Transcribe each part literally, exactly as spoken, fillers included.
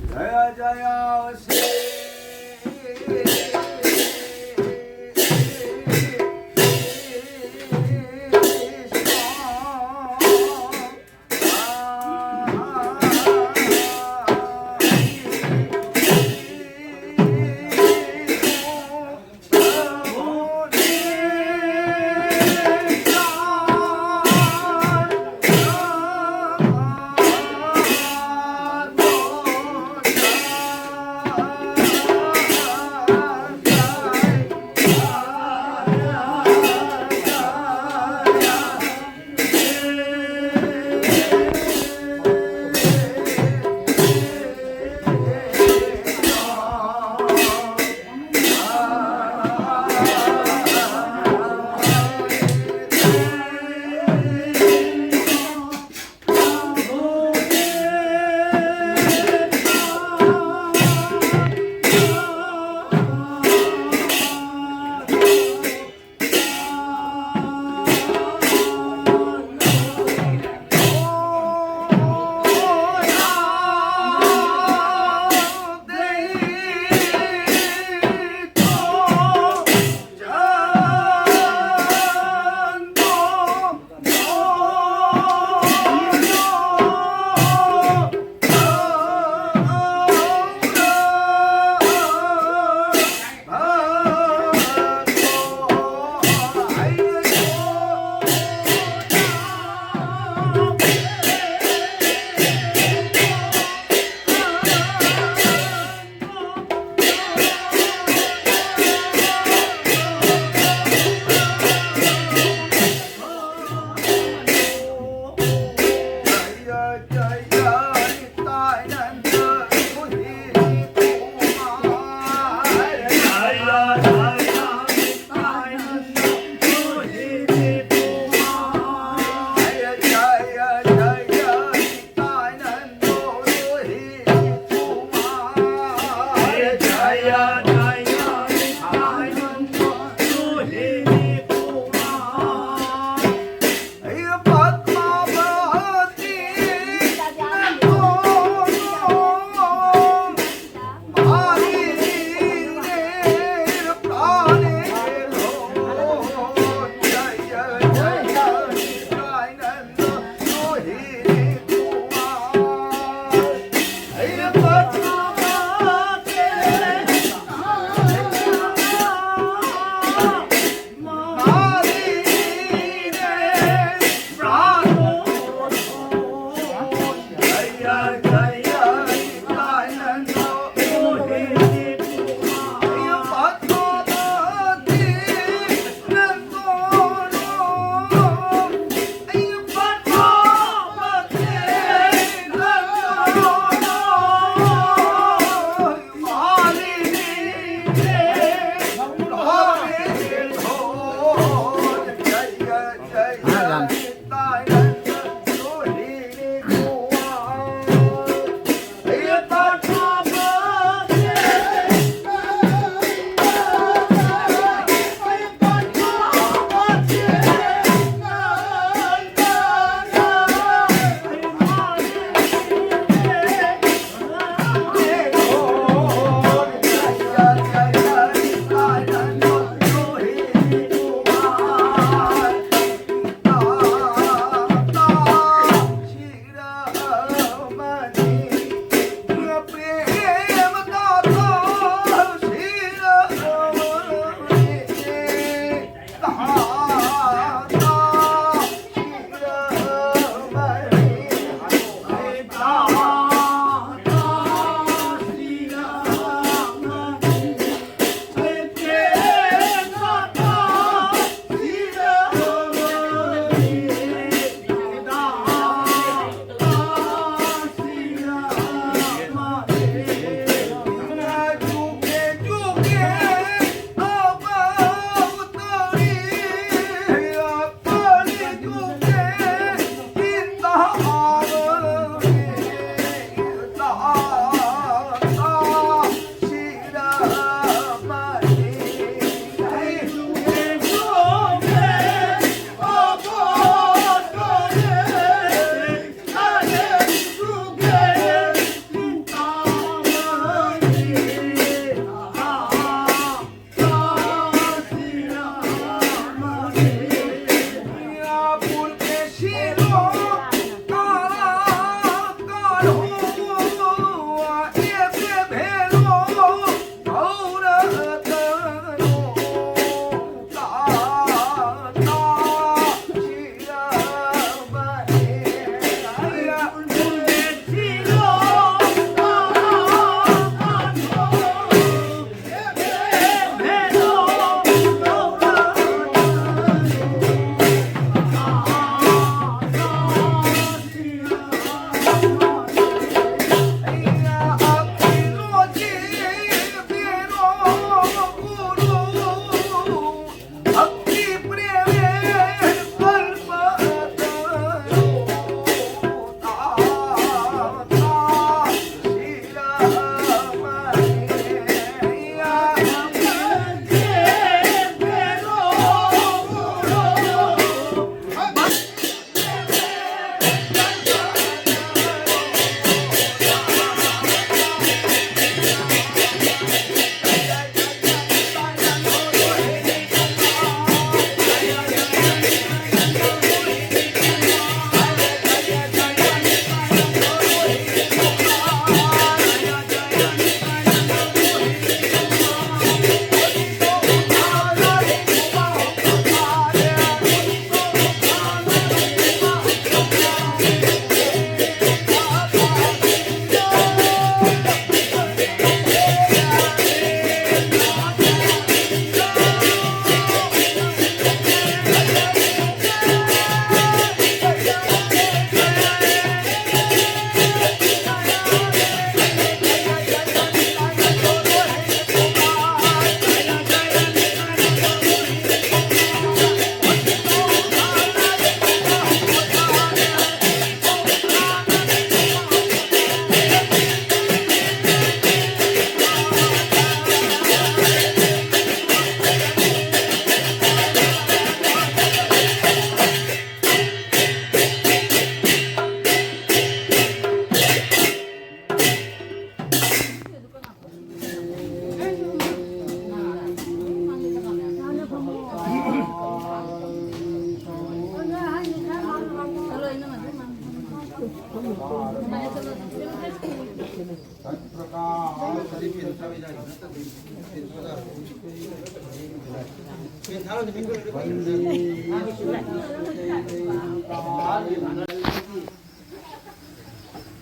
जय जय श्री कृष्ण।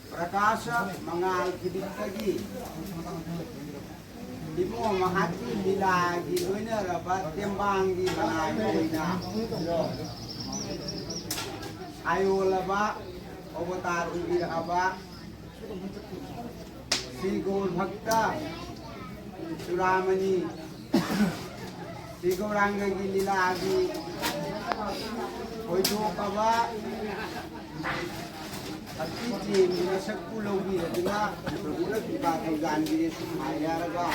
ꯄ꯭ꯔꯀꯥꯁ ꯃꯉꯥꯜ ꯈꯤꯕꯤꯛꯇꯒꯤ ꯏꯕꯨꯡꯉꯣ ꯃꯍꯥꯛꯀꯤ ꯂꯤꯂꯥꯒꯤ ꯂꯣꯏꯅꯔꯕ ꯇꯦꯡꯕꯥꯡꯒꯤ ꯃꯅꯥꯏ ꯑꯣꯏꯅ ꯁꯥꯌꯣꯜꯂꯕ, ꯑꯣꯕꯇꯥꯔ ꯑꯣꯏꯕꯤꯔꯛꯑꯕ ꯁ꯭ꯔꯤ ꯒꯧꯔ ꯚꯛꯇ ꯆꯨꯔꯥꯃꯅꯤ, ꯁ꯭ꯔꯤ ꯒꯧꯔꯥꯡꯒꯒꯤ ꯂꯤꯂꯥꯒꯤ ꯊꯣꯏꯗꯣꯛꯂꯕ ꯁꯛꯇꯤ ꯆꯦꯟꯒꯤ ꯃꯁꯛꯄꯨ ꯂꯧꯕꯤꯔꯗꯨꯅ ꯄ꯭ꯔꯚꯨꯅ ꯀ꯭ꯔꯤꯄꯥ ꯊꯧꯖꯥꯟꯕꯤꯔꯦ ꯁꯨꯝ ꯍꯥꯏꯔꯒ,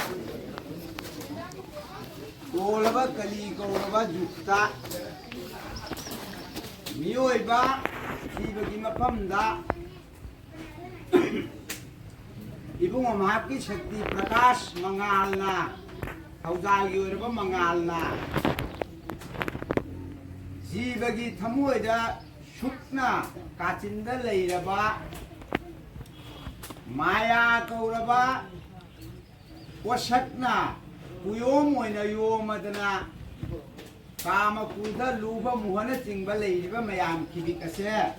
ꯇꯣꯜꯂꯕ ꯀꯂꯤ ꯀꯧꯔꯕ ꯖꯨꯛꯇ ꯃꯤꯑꯣꯏꯕ ꯊꯤꯕꯒꯤ ꯃꯐꯝꯗ ꯏꯕꯨꯡꯉꯣ ꯃꯍꯥꯛꯀꯤ ꯁꯛꯇꯤ ꯄ꯭ꯔꯀꯥꯁ ꯃꯉꯥꯜꯅ, ꯊꯧꯖꯥꯜꯒꯤ ꯑꯣꯏꯔꯕ ꯃꯉꯥꯜꯅ ꯖꯤꯕꯒꯤ ꯊꯃꯣꯏꯗ ꯁꯨꯛꯅ ꯀꯥꯆꯤꯟꯗ ꯂꯩꯔꯕ ꯃꯥꯌꯥ ꯀꯧꯔꯕ ꯄꯣꯠꯁꯛꯅ ꯀꯨꯌꯣꯝ ꯑꯣꯏꯅ ꯌꯣꯝꯃꯗꯅ ꯀꯥꯃ, ꯀ꯭ꯔꯣꯙ, ꯂꯣꯚ, ꯃꯣꯍꯅꯆꯤꯡꯕ ꯂꯩꯔꯤꯕ ꯃꯌꯥꯝ ꯈꯤꯕꯤꯛ ꯑꯁꯦ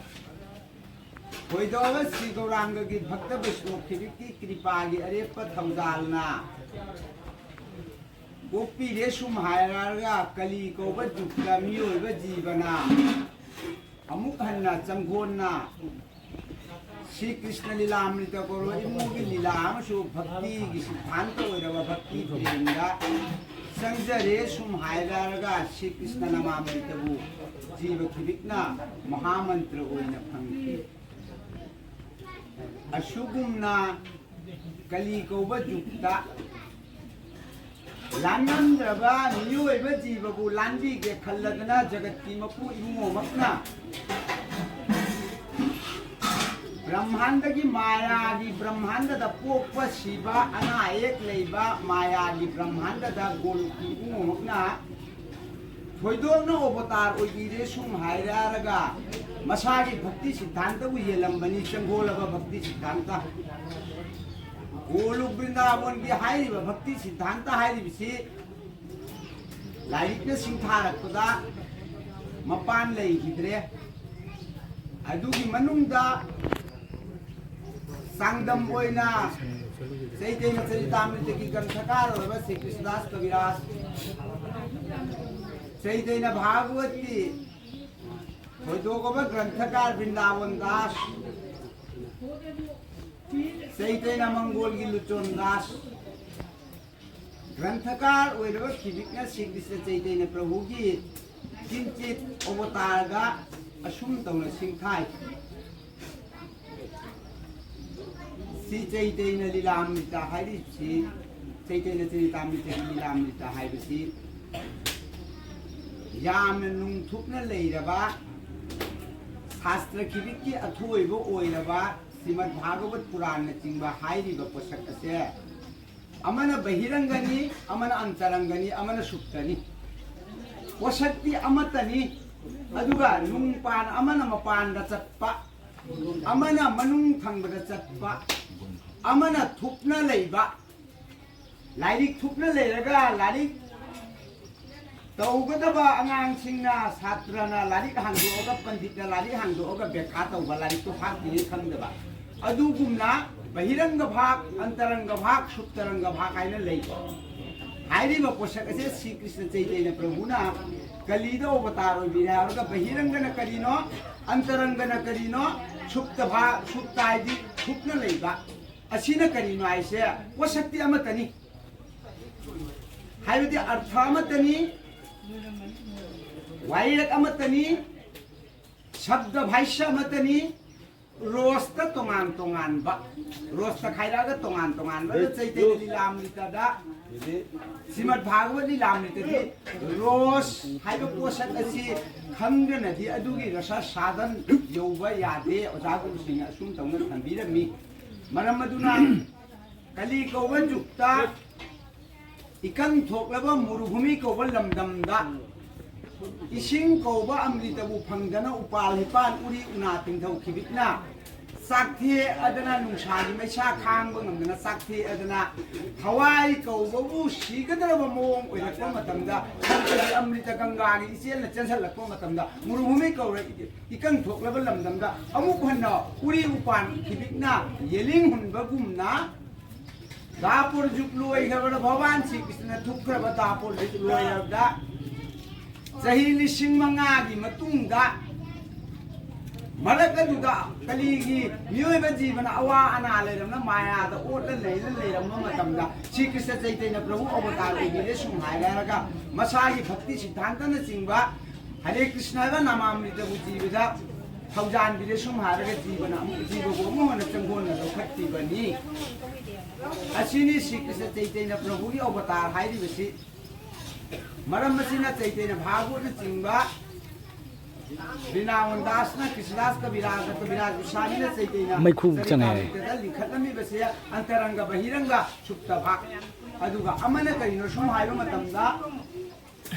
ꯊꯣꯏꯗꯣꯛꯂꯕ ꯁ꯭ꯔꯤ ꯒꯧꯔꯥꯡꯒꯒꯤ ꯚꯛꯇ ꯕꯩꯁꯅꯣ ꯈꯤꯕꯤꯛꯀꯤ ꯀ꯭ꯔꯤꯄꯥꯒꯤ ꯑꯔꯦꯞꯄ ꯊꯧꯖꯥꯜꯅ ꯀꯣꯛꯄꯤꯔꯦ ꯁꯨꯝ ꯍꯥꯏꯔꯒ, ꯀꯂꯤ ꯀꯧꯕ ꯖꯨꯛꯇ ꯃꯤꯑꯣꯏꯕ ꯖꯤꯕꯅ ꯑꯃꯨꯛ ꯍꯟꯅ ꯆꯪꯒꯣꯟꯅ ꯁ꯭ꯔꯤ ꯀ꯭ꯔꯤꯁꯅ ꯂꯤꯂꯥꯃ꯭ꯔꯤꯇ ꯀꯧꯔꯕ ꯏꯕꯨꯡꯒꯤ ꯂꯤꯂꯥ ꯑꯃꯁꯨ ꯚꯛꯇꯤꯒꯤ ꯁꯤꯗ꯭ꯙꯥꯟꯇ ꯑꯣꯏꯔꯕ ꯚꯛꯇꯤ ꯄ꯭ꯔꯦꯝꯗ ꯆꯪꯖꯔꯦ ꯁꯨꯝ ꯍꯥꯏꯔꯒ, ꯁ꯭ꯔꯤ ꯀ꯭ꯔꯤꯁꯅ ꯅꯃꯥꯃ꯭ꯔꯤꯇꯕꯨ ꯖꯤꯕ ꯈꯤꯕꯤꯛꯅ ꯃꯍꯥꯃꯟꯇ꯭ꯔ ꯑꯣꯏꯅ ꯐꯪꯈꯤ꯫ ꯑꯁꯨꯒꯨꯝꯅ ꯀꯂꯤ ꯀꯧꯕ ꯖꯨꯛꯇ ꯂꯥꯟꯃꯟꯗ꯭ꯔꯕ ꯃꯤꯑꯣꯏꯕ ꯖꯤꯕꯕꯨ ꯂꯥꯟꯕꯤꯒꯦ ꯈꯜꯂꯗꯅ ꯖꯒꯠꯀꯤ ꯃꯄꯨ ꯏꯕꯨꯡꯉꯣꯃꯛꯅ ꯕ꯭ꯔꯍ꯭ꯃꯥꯟꯗꯒꯤ ꯃꯥꯌꯥꯒꯤ ꯕ꯭ꯔꯍ꯭ꯃꯥꯟꯗꯗ ꯄꯣꯛꯄ ꯁꯤꯕ ꯑꯅꯥ ꯑꯌꯦꯛ ꯂꯩꯕ ꯃꯥꯌꯥꯒꯤ ꯕ꯭ꯔꯍ꯭ꯃꯥꯟꯗꯗ ꯒꯣꯂꯨꯛꯀꯤ ꯏꯕꯨꯡꯉꯣꯃꯛꯅ ꯊꯣꯏꯗꯣꯛꯅ ꯑꯣꯕꯇꯥꯔ ꯑꯣꯏꯕꯤꯔꯦ ꯁꯨꯝ ꯍꯥꯏꯔꯒ, ꯃꯁꯥꯒꯤ ꯚꯛꯇꯤ ꯁꯤꯗ꯭ꯙꯥꯟꯇꯕꯨ ꯌꯦꯜꯂꯝꯕꯅꯤ, ꯆꯪꯒꯣꯜꯂꯕ ꯚꯛꯇꯤ ꯁꯤꯗ꯭ꯙꯥꯟꯇ꯫ ꯒꯣꯂꯨꯛ ꯕ꯭ꯔꯤꯟꯗꯥꯕꯣꯟꯒꯤ ꯍꯥꯏꯔꯤꯕ ꯚꯛꯇꯤ ꯁꯤꯗ꯭ꯙꯥꯟꯇ ꯍꯥꯏꯔꯤꯕꯁꯤ ꯂꯥꯏꯔꯤꯛꯅ ꯁꯤꯡꯊꯥꯔꯛꯄꯗ ꯃꯄꯥꯟ ꯂꯩꯈꯤꯗ꯭ꯔꯦ꯫ ꯑꯗꯨꯒꯤ ꯃꯅꯨꯡꯗ ꯆꯥꯡꯗꯝ ꯑꯣꯏꯅ ꯆꯩꯇꯟꯌ ꯆꯔꯤꯇꯥꯃ꯭ꯔꯤꯇꯒꯤ ꯒ꯭ꯔꯟꯊꯀꯥꯔ ꯑꯣꯏꯔꯕ ꯁ꯭ꯔꯤ ꯀ꯭ꯔꯤꯁꯅꯗꯥꯁ ꯀꯕꯤꯔꯥꯖ, ꯆꯩꯇꯟꯌ ꯚꯥꯒꯋꯠꯀꯤ ꯊꯣꯏꯗꯣꯛꯂꯕ ꯒ꯭ꯔꯟꯊꯀꯥꯔ ꯕ꯭ꯔꯤꯟꯗꯥꯕꯟ ꯗꯥꯁ, ꯆꯩꯇꯟꯌ ꯃꯪꯒꯣꯜꯒꯤ ꯂꯨꯆꯣꯟ ꯗꯥꯁ, ꯒ꯭ꯔꯟꯊꯀꯥꯔ ꯑꯣꯏꯔꯕ ꯈꯤꯕꯤꯛꯅ ꯁ꯭ꯔꯤ ꯀ꯭ꯔꯤꯁꯅ ꯆꯩꯇꯟꯌ ꯄ꯭ꯔꯚꯨꯒꯤ ꯀꯤꯟꯆꯤꯠ ꯑꯣꯕꯇꯥꯔꯗ ꯑꯁꯨꯝ ꯇꯧꯅ ꯁꯤꯡꯊꯥꯏ꯫ ꯁ꯭ꯔꯤ ꯆꯩꯇꯟꯌ ꯂꯤꯂꯥꯃ꯭ꯔꯤꯇ ꯍꯥꯏꯔꯤꯕꯁꯤ, ꯆꯩꯇꯟꯌ ꯆꯔꯤꯇꯥꯃ꯭ꯔꯤꯇꯒꯤ ꯂꯤꯂꯥꯃ꯭ꯔꯤꯇ ꯍꯥꯏꯕꯁꯤ ꯌꯥꯝꯅ ꯅꯨꯡꯊꯨꯞꯅ ꯂꯩꯔꯕ, ꯁꯥꯁꯇ꯭ꯔ ꯈꯤꯕꯤꯛꯀꯤ ꯑꯊꯣꯏꯕ ꯑꯣꯏꯔꯕ ꯁ꯭ꯔꯤꯃꯗ ꯚꯥꯒꯋꯠ ꯄꯨꯔꯥꯟꯅꯆꯤꯡꯕ ꯍꯥꯏꯔꯤꯕ ꯄꯣꯠꯁꯛ ꯑꯁꯦ ꯑꯃꯅ ꯕꯍꯤꯔꯪꯒꯅꯤ, ꯑꯃꯅ ꯑꯟꯇꯔꯪꯒꯅꯤ, ꯑꯃꯅ ꯁꯨꯞꯇꯅꯤ꯫ ꯄꯣꯠꯁꯛꯇꯤ ꯑꯃꯠꯇꯅꯤ꯫ ꯑꯗꯨꯒ ꯅꯨꯡꯄꯥꯟ ꯑꯃꯅ ꯃꯄꯥꯟꯗ ꯆꯠꯄ, ꯑꯃꯅ ꯃꯅꯨꯡ ꯊꯪꯕꯗ ꯆꯠꯄ, ꯑꯃꯅ ꯊꯨꯞꯅ ꯂꯩꯕ꯫ ꯂꯥꯏꯔꯤꯛ ꯊꯨꯞꯅ ꯂꯩꯔꯒ ꯂꯥꯏꯔꯤꯛ ꯇꯧꯒꯗꯕ ꯑꯉꯥꯡꯁꯤꯡꯅ, ꯁꯥꯇ꯭ꯔꯅ ꯂꯥꯏꯔꯤꯛ ꯍꯥꯡꯗꯣꯛꯑꯒ, ꯄꯟꯗꯤꯠꯅ ꯂꯥꯏꯔꯤꯛ ꯍꯥꯡꯗꯣꯛꯑꯒ ꯕ꯭ꯌꯥꯈ꯭ꯌꯥ ꯇꯧꯕ, ꯂꯥꯏꯔꯤꯛꯇꯣ ꯐꯥꯛꯇ꯭ꯔꯤꯉꯩ ꯈꯪꯗꯕ꯫ ꯑꯗꯨꯒꯨꯝꯅ ꯕꯍꯤꯔꯪꯒ ꯚꯥꯒ, ꯑꯟꯇꯔꯪꯒ ꯚꯥꯒ, ꯁꯨꯞꯇꯔꯪꯒ ꯚꯥꯒ ꯍꯥꯏꯅ ꯂꯩꯀꯣ꯫ ꯍꯥꯏꯔꯤꯕ ꯄꯣꯠꯁꯛ ꯑꯁꯦ ꯁ꯭ꯔꯤ ꯀ꯭ꯔꯤꯁꯅ ꯆꯩꯇꯟꯌ ꯄ꯭ꯔꯚꯨꯅ ꯀꯂꯤꯗ ꯑꯣꯕꯇꯥꯔ ꯑꯣꯏꯕꯤꯔꯦ ꯍꯥꯏꯔꯒ, ꯕꯍꯤꯔꯪꯒꯅ ꯀꯔꯤꯅꯣ, ꯑꯟꯇꯔꯪꯒꯅ ꯀꯔꯤꯅꯣ, ꯁꯨꯞꯇ ꯚꯥꯒ, ꯁꯨꯞꯇ ꯍꯥꯏꯗꯤ ꯊꯨꯞꯅ ꯂꯩꯕ, ꯑꯁꯤꯅ ꯀꯔꯤꯅꯣ ꯍꯥꯏꯁꯦ, ꯄꯣꯠꯁꯛꯇꯤ ꯑꯃꯠꯇꯅꯤ꯫ ꯍꯥꯏꯕꯗꯤ ꯑꯔꯊ ꯑꯃꯠꯇꯅꯤ, ꯋꯥꯍꯩꯔꯛ ꯑꯃꯠꯇꯅꯤ, ꯁꯕꯗ ꯚꯥꯁ꯭ꯌ ꯑꯃꯠꯇꯅꯤ꯫ ꯔꯣꯁꯇ ꯇꯣꯉꯥꯟ ꯇꯣꯉꯥꯟꯕ, ꯔꯣꯁꯇ ꯈꯥꯏꯔꯛꯑꯒ ꯇꯣꯉꯥꯟ ꯇꯣꯉꯥꯟꯕ꯫ ꯑꯗꯣ ꯆꯩꯇꯟꯌ ꯂꯤꯂꯥꯃ꯭ꯔꯤꯇꯗ, ꯁ꯭ꯔꯤꯃꯗ ꯚꯥꯒꯋꯠ ꯂꯤꯂꯥꯃ꯭ꯔꯤꯇꯗꯤ ꯔꯣꯁ ꯍꯥꯏꯕ ꯄꯣꯠꯁꯛ ꯑꯁꯤ ꯈꯪꯗꯅꯗꯤ ꯑꯗꯨꯒꯤ ꯔꯁ ꯁꯥꯗꯟ ꯌꯧꯕ ꯌꯥꯗꯦ, ꯑꯣꯖꯥ ꯒꯨꯔꯨꯁꯤꯡꯅ ꯑꯁꯨꯝ ꯇꯧꯅ ꯊꯝꯕꯤꯔꯝꯃꯤ꯫ ꯃꯔꯝ ꯑꯗꯨꯅ ꯀꯂꯤ ꯀꯧꯕ ꯖꯨꯛꯇ ꯏꯀꯪ ꯊꯣꯛꯂꯕ ꯃꯨꯔꯨꯚꯨꯃꯤ ꯀꯧꯕ ꯂꯝꯗꯝꯗ ꯏꯁꯤꯡ ꯀꯧꯕ ꯑꯃ꯭ꯔꯤꯇꯕꯨ ꯐꯪꯗꯅ ꯎꯄꯥꯜ ꯍꯩꯄꯥꯜ ꯎꯔꯤ ꯎꯅꯥ ꯇꯤꯡꯊꯧ ꯈꯤꯕꯤꯛꯅ ꯆꯥꯛꯊꯦꯛꯑꯗꯅ, ꯅꯨꯡꯁꯥꯒꯤ ꯃꯩꯁꯥ ꯈꯥꯡꯕ ꯉꯝꯗꯅ ꯆꯥꯛꯊꯦꯛꯑꯗꯅ, ꯊꯋꯥꯏ ꯀꯧꯕꯕꯨ ꯁꯤꯒꯗ꯭ꯔꯕ ꯃꯑꯣꯡ ꯑꯣꯏꯔꯛꯄ ꯃꯇꯝꯗ, ꯁꯪꯁꯒꯤ ꯑꯃ꯭ꯔꯤꯇ ꯒꯪꯒꯥꯒꯤ ꯏꯆꯦꯜꯅ ꯆꯦꯟꯁꯤꯜꯂꯛꯄ ꯃꯇꯝꯗ, ꯃꯨꯔꯨꯚꯨꯃꯤ ꯀꯧꯔ ꯏꯀꯪ ꯊꯣꯛꯂꯕ ꯂꯝꯗꯝꯗ ꯑꯃꯨꯛ ꯍꯟꯅ ꯎꯔꯤ ꯎꯄꯥꯟ ꯈꯤꯕꯤꯛꯅ ꯌꯦꯂꯤꯡ ꯍꯨꯟꯕꯒꯨꯝꯅ, ꯗꯥꯄꯨꯔ ꯖꯨꯒ ꯂꯣꯏꯈ꯭ꯔꯕꯗ, ꯚꯒꯋꯥꯟ ꯁ꯭ꯔꯤ ꯀ꯭ꯔꯤꯁꯅ ꯊꯨꯞꯈ꯭ꯔꯕ ꯗꯥꯄꯨꯔ ꯖꯨꯒ ꯂꯣꯏꯔꯕꯗ, ꯆꯍꯤ ꯂꯤꯁꯤꯡ ꯃꯉꯥꯒꯤ ꯃꯇꯨꯡꯗ, ꯃꯔꯛ ꯑꯗꯨꯗ ꯀꯂꯤꯒꯤ ꯃꯤꯑꯣꯏꯕ ꯖꯤꯕꯅ ꯑꯋꯥ ꯑꯅꯥ ꯂꯩꯔꯝꯅ ꯃꯥꯌꯥꯗ ꯑꯣꯠꯂ ꯂꯩꯅ ꯂꯩꯔꯝꯕ ꯃꯇꯝꯗ, ꯁ꯭ꯔꯤ ꯀ꯭ꯔꯤꯁꯅ ꯆꯩꯇꯟꯌ ꯄ꯭ꯔꯚꯨ ꯑꯕꯇꯥꯔ ꯑꯣꯏꯕꯤꯔꯦ ꯁꯨꯝ ꯍꯥꯏꯔꯒ, ꯃꯁꯥꯒꯤ ꯚꯛꯇꯤ ꯁꯤꯗ꯭ꯙꯥꯟꯇꯅꯆꯤꯡꯕ ꯍꯔꯦ ꯀ꯭ꯔꯤꯁꯅ ꯍꯥꯏꯕ ꯅꯥꯃꯥꯃ꯭ꯔꯤꯇꯕꯨ ꯖꯤꯕꯗ ꯊꯧꯖꯥꯟꯕꯤꯔꯦ ꯁꯨꯝ ꯍꯥꯏꯔꯒ, ꯖꯤꯕꯅ ꯑꯃꯨꯛ ꯖꯤꯕꯕꯨ ꯑꯃꯨꯛ ꯍꯟꯅ ꯆꯪꯒꯣꯟꯅ ꯂꯧꯈꯠꯄꯤꯕꯅꯤ꯫ ꯑꯁꯤꯅꯤ ꯁ꯭ꯔꯤ ꯀ꯭ꯔꯤꯁꯅ ꯆꯩꯇꯟꯌ ꯄ꯭ꯔꯚꯨꯒꯤ ꯑꯕꯇꯥꯔ ꯍꯥꯏꯔꯤꯕꯁꯤ꯫ ꯃꯔꯝ ꯑꯁꯤꯅ ꯆꯩꯇꯟꯌ ꯚꯥꯒꯋꯠꯅꯆꯤꯡꯕ ꯕ꯭ꯔꯤꯟꯗꯥꯕꯟ ꯗꯥꯁꯅ ꯀ꯭ꯔꯤꯁꯅꯗꯥꯁ ꯀꯕꯤꯔꯥꯖ, ꯀꯕꯤꯔꯥꯖ ꯒꯣꯁꯥꯃꯤꯅ ꯆꯩꯇꯟꯌ ꯃꯩꯈꯨ ꯆꯪꯉꯦ꯫ ꯆꯔꯤꯇꯥꯃ꯭ꯔꯤꯇꯗ ꯂꯤꯡꯈꯠꯂꯝꯃꯤꯕꯁꯦ ꯑꯟꯇꯔꯪꯒ ꯕꯍꯤꯔꯪꯒ ꯁꯨꯛꯇ ꯚꯥꯒ꯫ ꯑꯗꯨꯒ ꯑꯃꯅ ꯀꯔꯤꯅꯣ ꯁꯨꯝ ꯍꯥꯏꯕ ꯃꯇꯝꯗ,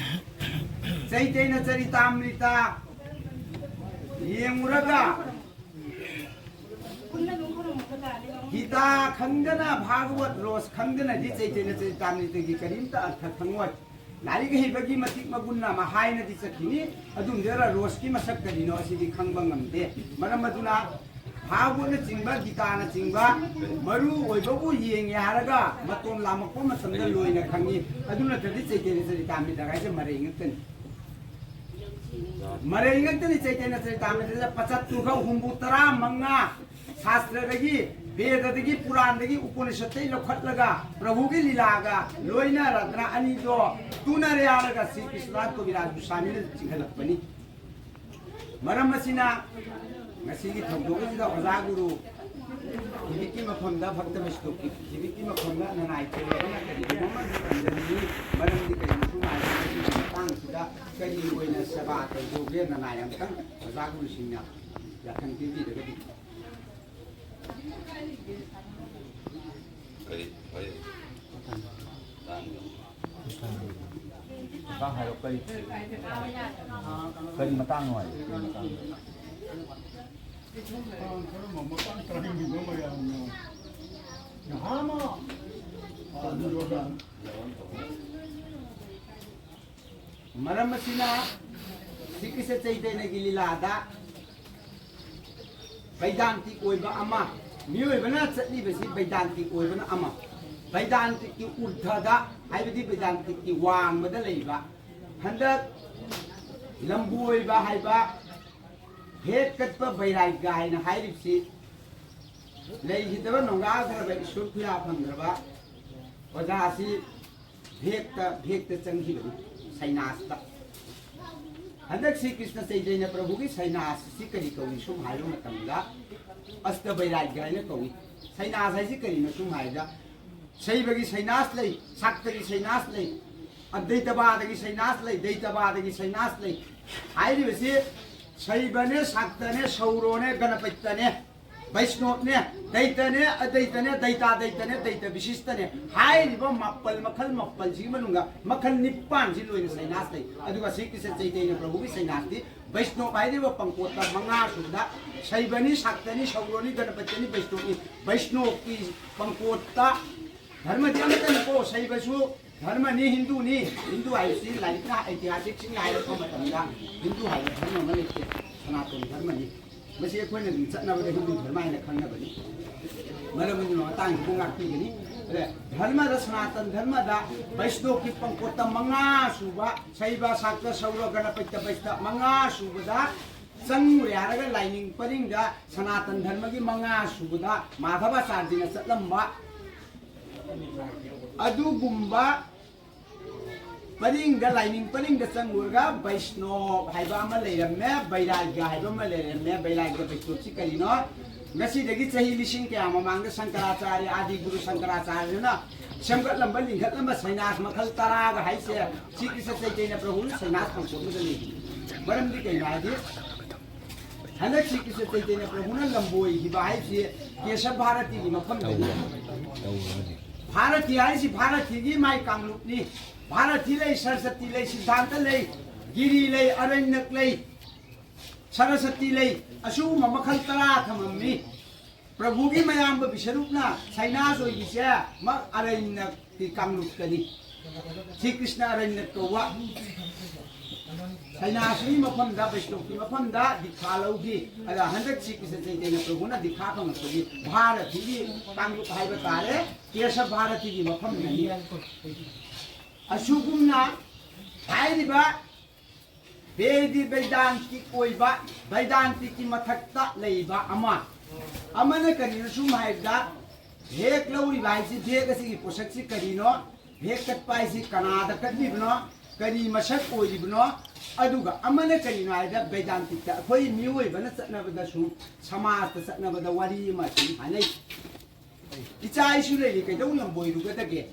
ꯆꯩꯇꯟꯌ ꯆꯔꯤꯇꯥꯃ꯭ꯔꯤꯇ ꯌꯦꯡꯉꯨꯔꯒ, ꯒꯤꯇꯥ ꯈꯪꯗꯅ, ꯚꯥꯒꯋꯠ ꯔꯣꯁ ꯈꯪꯗꯅꯗꯤ ꯆꯩꯇꯟꯌ ꯆꯔꯤꯇꯥꯃ꯭ꯔꯤꯇꯒꯤ ꯀꯔꯤꯝꯇ ꯑꯔꯊ ꯈꯪꯉꯣꯏ꯫ ꯂꯥꯏꯔꯤꯛ ꯍꯩꯕꯒꯤ ꯃꯇꯤꯛ ꯃꯒꯨꯟ ꯑꯃ ꯍꯥꯏꯅꯗꯤ ꯆꯠꯈꯤꯅꯤ, ꯑꯗꯨꯝꯗꯨꯗ ꯔꯣꯁꯀꯤ ꯃꯁꯛ ꯀꯔꯤꯅꯣ ꯑꯁꯤꯗꯤ ꯈꯪꯕ ꯉꯝꯗꯦ꯫ ꯃꯔꯝ ꯑꯗꯨꯅ ꯚꯥꯒꯋꯠꯅꯆꯤꯡꯕ, ꯒꯤꯇꯥꯅꯆꯤꯡꯕ ꯃꯔꯨ ꯑꯣꯏꯕꯕꯨ ꯌꯦꯡꯉꯦ ꯍꯥꯏꯔꯒ ꯃꯇꯣꯟ ꯂꯥꯝꯃꯛꯄ ꯃꯇꯝꯗ ꯂꯣꯏꯅ ꯈꯪꯉꯤ꯫ ꯑꯗꯨ ꯅꯠꯇ꯭ꯔꯗꯤ ꯆꯩꯇꯟꯌ ꯆꯔꯤꯇꯥꯃ꯭ꯔꯤꯇ ꯍꯥꯏꯁꯦ ꯃꯔꯩ ꯉꯛꯇꯅꯤ꯫ ꯃꯔꯩ ꯉꯛꯇꯅꯤ꯫ ꯆꯩꯇꯟꯌ ꯆꯔꯤꯇꯥꯃ꯭ꯔꯤꯇꯗ ꯄꯆꯠꯇꯨ ꯈꯛ ꯍꯨꯝꯐꯨ ꯇꯔꯥ ꯃꯉꯥ ꯁꯥꯁꯇ꯭ꯔꯗꯒꯤ, ꯕꯦꯗꯗꯒꯤ, ꯄꯨꯔꯥꯟꯗꯒꯤ, ꯎꯄꯅꯤꯁꯠꯇꯒꯤ ꯂꯧꯈꯠꯂꯒ ꯄ꯭ꯔꯚꯨꯒꯤ ꯂꯤꯂꯥꯒ ꯂꯣꯏꯅꯔꯗꯅ ꯑꯅꯤꯗꯣ ꯇꯨꯅꯔꯦ ꯍꯥꯏꯔꯒ ꯁ꯭ꯔꯤ ꯀ꯭ꯔꯤꯁꯅ ꯀꯕꯤꯔꯥꯖ ꯒꯣꯁꯥꯃꯤꯅ ꯆꯤꯡꯈꯠꯂꯛꯄꯅꯤ꯫ ꯃꯔꯝ ꯑꯁꯤꯅ ꯉꯁꯤꯒꯤ ꯊꯧꯗꯣꯛ ꯑꯁꯤꯗ ꯑꯣꯖꯥ ꯒꯨꯔꯨ ꯍꯧꯖꯤꯛꯀꯤ ꯃꯐꯝꯗ ꯚꯛꯇ ꯕꯤꯁꯅꯨ ꯍꯧꯖꯤꯛꯀꯤ ꯃꯐꯝꯗ ꯅꯅꯥꯏ ꯊꯣꯛꯂꯕꯅ ꯀꯔꯤꯒꯤꯅꯣ ꯑꯃ ꯊꯝꯖꯅꯤꯡꯉꯤ꯫ ꯃꯔꯝꯗꯤ ꯀꯔꯤꯒꯤꯅꯣ ꯍꯥꯏꯕꯗ ꯃꯁꯤꯒꯤ ꯃꯇꯥꯡꯁꯤꯗ ꯀꯔꯤ ꯑꯣꯏꯅ ꯁꯦꯕꯥ ꯇꯧꯗꯧꯒꯦ ꯅꯅꯥꯏ ꯑꯃꯇꯪ ꯑꯣꯖꯥ ꯒꯨꯔꯨꯁꯤꯡꯅ ꯌꯥꯊꯪ ꯄꯤꯕꯤꯔꯒꯗꯤ꯫ ꯀꯔꯤ ꯐꯩ? ꯇꯥꯡ ꯃꯇꯥꯡ ꯍꯥꯏꯔꯣ, ꯀꯔꯤ, ꯀꯔꯤ ꯃꯇꯥꯡꯅꯣ ꯍꯥꯏ? ꯀꯔꯤ ꯃꯇꯥꯡꯅꯣ? ꯃꯔꯝ ꯑꯁꯤꯅ ꯁ꯭ꯔꯤ ꯀ꯭ꯔꯤꯁꯅ ꯆꯩꯇꯟꯌꯒꯤ ꯂꯤꯂꯥꯗ ꯕꯩꯗꯥꯟꯇꯤꯛ ꯑꯣꯏꯕ ꯑꯃ, ꯃꯤꯑꯣꯏꯕꯅ ꯆꯠꯂꯤꯕꯁꯤ ꯕꯩꯗꯥꯟꯇꯤꯛ ꯑꯣꯏꯕꯅ ꯑꯃ, ꯕꯩꯗꯥꯟꯇꯤꯛꯀꯤ ꯎꯔꯙꯗ, ꯍꯥꯏꯕꯗꯤ ꯕꯩꯗꯥꯟꯇꯤꯛꯀꯤ ꯋꯥꯡꯃꯗ ꯂꯩꯕ, ꯍꯟꯗꯛ ꯂꯝꯕꯣꯏꯕ ꯍꯥꯏꯕ, ꯍꯦꯛ ꯀꯠꯄ ꯕꯩꯔꯥꯏꯒ ꯍꯥꯏꯅ ꯍꯥꯏꯔꯤꯕꯁꯤ, ꯂꯩꯈꯤꯗꯕ ꯅꯣꯡꯗꯥꯈ꯭ꯔꯕ ꯏꯁꯣꯔ ꯈꯨꯌꯥ ꯐꯪꯗ꯭ꯔꯕ ꯑꯣꯖꯥ ꯑꯁꯤ ꯚꯦꯛꯇ, ꯚꯦꯛꯇ ꯆꯪꯈꯤꯕꯅꯤ ꯁꯩꯅꯥꯁꯇ꯫ ꯍꯟꯗꯛ ꯁ꯭ꯔꯤ ꯀ꯭ꯔꯤꯁꯅ ꯆꯩꯇꯟꯌ ꯄ꯭ꯔꯚꯨꯒꯤ ꯁꯩꯅꯥꯁꯁꯤ ꯀꯔꯤ ꯀꯧꯏ ꯁꯨꯝ ꯍꯥꯏꯕ ꯃꯇꯝꯗ, ꯑꯁꯇ ꯕꯩꯔꯥꯒ꯭ꯌ ꯍꯥꯏꯅ ꯀꯧꯏ꯫ ꯁꯩꯅꯥꯁ ꯍꯥꯏꯁꯤ ꯀꯔꯤꯅꯣ ꯁꯨꯝ ꯍꯥꯏꯕꯗ, ꯁꯩꯕꯒꯤ ꯁꯩꯅꯥꯁ ꯂꯩ, ꯁꯥꯛꯇꯒꯤ ꯁꯩꯅꯥꯁ ꯂꯩ, ꯑꯗ꯭ꯋꯩꯇꯕꯥꯗꯒꯤ ꯁꯩꯅꯥꯁ ꯂꯩ, ꯗ꯭ꯋꯩꯇꯕꯥꯗꯒꯤ ꯁꯩꯅꯥꯁ ꯂꯩ꯫ ꯍꯥꯏꯔꯤꯕꯁꯤ ꯁꯩꯕꯅꯦ, ꯁꯥꯛꯇꯅꯦ, ꯁꯧꯔꯣꯅꯦ, ꯒꯅꯄꯇꯅꯦ, ꯕꯩꯁꯅꯣꯞꯅꯦ, ꯗꯩꯇꯅꯦ, ꯑꯗꯩꯇꯅꯦ, ꯗꯩꯇꯥꯗꯩꯇꯅꯦ, ꯗꯩꯇ ꯕꯤꯁꯤꯁꯇꯅꯦ꯫ ꯍꯥꯏꯔꯤꯕ ꯃꯥꯄꯜ, ꯃꯈꯜ ꯃꯥꯄꯜꯁꯤꯒꯤ ꯃꯅꯨꯡꯗ ꯃꯈꯜ ꯅꯤꯄꯥꯟꯁꯤ ꯂꯣꯏꯅ ꯁꯩꯅꯥꯁ ꯂꯩ꯫ ꯑꯗꯨꯒ ꯁ꯭ꯔꯤ ꯀ꯭ꯔꯤꯁꯅ ꯆꯩꯇꯟꯌ ꯄ꯭ꯔꯚꯨꯒꯤ ꯁꯩꯅꯥꯁꯇꯤ ꯕꯩꯁꯅꯣꯞ ꯍꯥꯏꯔꯤꯕ ꯄꯪꯀꯣꯠꯇ ꯃꯉꯥ ꯁꯨꯕꯗ ꯁꯩꯕꯅꯤ, ꯁꯥꯛꯇꯅꯤ, ꯁꯧꯔꯣꯅꯤ, ꯒꯅꯄꯇꯅꯤ, ꯕꯩꯁꯅꯣꯞꯅꯤ꯫ ꯕꯩꯁꯅꯣꯞꯀꯤ ꯄꯪꯀꯣꯠꯇ ꯙꯔꯃꯗꯤ ꯑꯃꯠꯇꯅꯤꯀꯣ, ꯁꯩꯕꯁꯨ ꯙꯔꯃꯅꯤ, ꯍꯤꯟꯗꯨꯅꯤ꯫ ꯍꯤꯟꯗꯨ ꯍꯥꯏꯕꯁꯤ ꯂꯥꯏꯔꯤꯛꯅ, ꯑꯩꯇꯤꯍꯥꯁꯤꯛꯁꯤꯡꯅ ꯍꯥꯏꯔꯛꯄ ꯃꯇꯝꯗ ꯍꯤꯟꯗꯨ ꯍꯥꯏꯕ ꯙꯔꯃ ꯑꯃ ꯂꯩꯇꯦ, ꯁꯅꯥꯇꯟ ꯙꯔꯃꯅꯤ꯫ ꯃꯁꯤ ꯑꯩꯈꯣꯏꯅ ꯑꯗꯨꯝ ꯆꯠꯅꯕꯗ ꯍꯤꯟꯗꯨ ꯙꯔꯃ ꯍꯥꯏꯅ ꯈꯪꯅꯕꯅꯤ꯫ ꯃꯔꯝ ꯑꯗꯨꯅ ꯃꯇꯥꯡꯁꯤꯕꯨ ꯉꯥꯛꯄꯤꯒꯅꯤ꯫ ꯑꯗ ꯙꯔꯃꯗ, ꯁꯅꯥꯇꯟ ꯙꯔꯃꯗ ꯕꯩꯁꯅꯣꯞꯀꯤ ꯄꯪꯀꯣꯠꯇ ꯃꯉꯥ ꯁꯨꯕ, ꯁꯩꯕ, ꯁꯥꯛꯇ, ꯁꯧꯔ, ꯒꯅꯄꯇ, ꯕꯩꯁꯇ ꯃꯉꯥ ꯁꯨꯕꯗ ꯆꯪꯉꯨꯔꯦ ꯍꯥꯏꯔꯒ ꯂꯥꯏꯅꯤꯡ ꯄꯔꯤꯡꯗ ꯁꯅꯥꯇꯟ ꯙꯔꯃꯒꯤ ꯃꯉꯥ ꯁꯨꯕꯗ ꯃꯥꯙꯕꯥꯆꯥꯔꯖꯤꯅ ꯆꯠꯂꯝꯕ ꯑꯗꯨꯒꯨꯝꯕ ꯄꯔꯤꯡꯗ, ꯂꯥꯏꯅꯤꯡ ꯄꯔꯤꯡꯗ ꯆꯪꯂꯨꯔꯒ ꯕꯩꯁꯅꯣꯞ ꯍꯥꯏꯕ ꯑꯃ ꯂꯩꯔꯝꯃꯦ, ꯕꯩꯔꯥꯒ꯭ꯌ ꯍꯥꯏꯕ ꯑꯃ ꯂꯩꯔꯝꯃꯦ꯫ ꯕꯩꯔꯥꯒ꯭ꯌ ꯕꯩꯁꯅꯣꯞꯁꯤ ꯀꯔꯤꯅꯣ? ꯉꯁꯤꯗꯒꯤ ꯆꯍꯤ ꯂꯤꯁꯤꯡ ꯀꯌꯥ ꯃꯃꯥꯡꯗ ꯁꯪꯀꯔꯥꯆꯥꯔꯌ, ꯑꯥꯗꯤ ꯒꯨꯔꯨ ꯁꯪꯀꯔꯥꯆꯥꯔꯌꯅ ꯁꯦꯝꯒꯠꯂꯝꯕ, ꯂꯤꯡꯈꯠꯂꯝꯕ ꯁꯩꯅꯥꯁ ꯃꯈꯜ ꯇꯔꯥꯒ ꯍꯥꯏꯁꯦ ꯁ꯭ꯔꯤ ꯀ꯭ꯔꯤꯁꯅ ꯆꯩꯇꯟꯌ ꯄ꯭ꯔꯚꯨꯅ ꯁꯩꯅꯥꯁ ꯄꯪꯀꯣꯠ ꯑꯃꯗ ꯂꯩꯔꯤ꯫ ꯃꯔꯝꯗꯤ ꯀꯩꯅꯣ ꯍꯥꯏꯗꯤ, ꯍꯟꯗꯛ ꯁ꯭ꯔꯤ ꯀ꯭ꯔꯤꯁꯅ ꯆꯩꯇꯟꯌ ꯄ꯭ꯔꯚꯨꯅ ꯂꯝꯕꯣꯏꯈꯤꯕ ꯍꯥꯏꯁꯤ ꯀꯦꯁꯕ ꯚꯥꯔꯇꯤꯒꯤ ꯃꯐꯝꯗꯅꯤ꯫ ꯚꯥꯔꯇꯤ ꯍꯥꯏꯁꯤ ꯚꯥꯔꯇꯤꯒꯤ ꯃꯥꯏ ꯀꯥꯡꯂꯨꯞꯅꯤ꯫ ꯚꯥꯔꯇꯤ ꯂꯩ, ꯁꯔꯁꯇꯤ ꯂꯩ, ꯁꯤꯗꯥꯟꯇ ꯂꯩ, ꯒꯤꯔꯤ ꯂꯩ, ꯑꯔꯩꯅꯛ ꯂꯩ, ꯁꯔꯁꯇꯤ ꯂꯩ, ꯑꯁꯤꯒꯨꯝꯕ ꯃꯈꯜ ꯇꯔꯥ ꯊꯝꯃꯝꯃꯤ꯫ ꯄ꯭ꯔꯚꯨꯒꯤ ꯃꯌꯥꯝꯕ ꯕꯤꯁꯔꯨꯞꯅ ꯁꯩꯅꯥꯖ ꯑꯣꯏꯕꯤꯁꯦ ꯃꯛ ꯑꯔꯩꯅꯛꯀꯤ ꯀꯥꯡꯂꯨꯞꯇꯅꯤ꯫ ꯁ꯭ꯔꯤ ꯀ꯭ꯔꯤꯁꯅ ꯑꯔꯩꯅꯛ ꯀꯧꯕ ꯁꯩꯅꯥꯁꯤꯒꯤ ꯃꯐꯝꯗ, ꯕꯩꯁꯅꯣꯞꯀꯤ ꯃꯐꯝꯗ ꯗꯤꯛꯈꯥ ꯂꯧꯈꯤ꯫ ꯑꯗ ꯍꯟꯗꯛ ꯁ꯭ꯔꯤ ꯀ꯭ꯔꯤꯁꯅ ꯆꯩꯇꯟꯌ ꯄ꯭ꯔꯚꯨꯅ ꯗꯤꯛꯈꯥ ꯐꯪꯉꯛꯄꯒꯤ ꯚꯥꯔꯇꯤꯒꯤ ꯀꯥꯡꯂꯨꯞ ꯍꯥꯏꯕ ꯇꯥꯔꯦ, ꯀꯦꯁ ꯚꯥꯔꯇꯤꯒꯤ ꯃꯐꯝꯗꯅꯤ꯫ ꯑꯁꯤꯒꯨꯝꯅ ꯍꯥꯏꯔꯤꯕ ꯚꯦꯗꯤ ꯚꯦꯗꯥꯟꯇꯤꯛ ꯑꯣꯏꯕ, ꯚꯦꯗꯥꯟꯇꯤꯛꯀꯤ ꯃꯊꯛꯇ ꯂꯩꯕ ꯑꯃ, ꯑꯃꯅ ꯀꯔꯤꯅꯣ ꯁꯨꯝ ꯍꯥꯏꯕꯗ, ꯚꯦꯛ ꯂꯧꯔꯤꯕ ꯍꯥꯏꯁꯤ, ꯚꯦꯛ ꯑꯁꯤꯒꯤ ꯄꯣꯠꯁꯛꯁꯤ ꯀꯔꯤꯅꯣ, ꯚꯦꯛ ꯀꯠꯄ ꯍꯥꯏꯁꯤ ꯀꯅꯥꯗ ꯀꯠꯂꯤꯕꯅꯣ, ꯀꯔꯤ ꯃꯁꯛ ꯑꯣꯏꯔꯤꯕꯅꯣ, ꯑꯗꯨꯒ ꯑꯃꯅ ꯀꯔꯤꯅꯣ ꯍꯥꯏꯕꯗ, ꯚꯦꯗꯥꯟꯇꯤꯛꯇ ꯑꯩꯈꯣꯏ ꯃꯤꯑꯣꯏꯕꯅ ꯆꯠꯅꯕꯗꯁꯨ, ꯁꯃꯥꯖꯇ ꯆꯠꯅꯕꯗ ꯋꯥꯔꯤ ꯑꯃ ꯁꯨꯝ ꯍꯥꯏꯅꯩ꯫ ꯏꯆꯥ ꯏꯁꯨ ꯂꯩꯔꯤ ꯀꯩꯗꯧ ꯂꯝꯕꯣꯏꯔꯨꯒꯗꯒꯦ?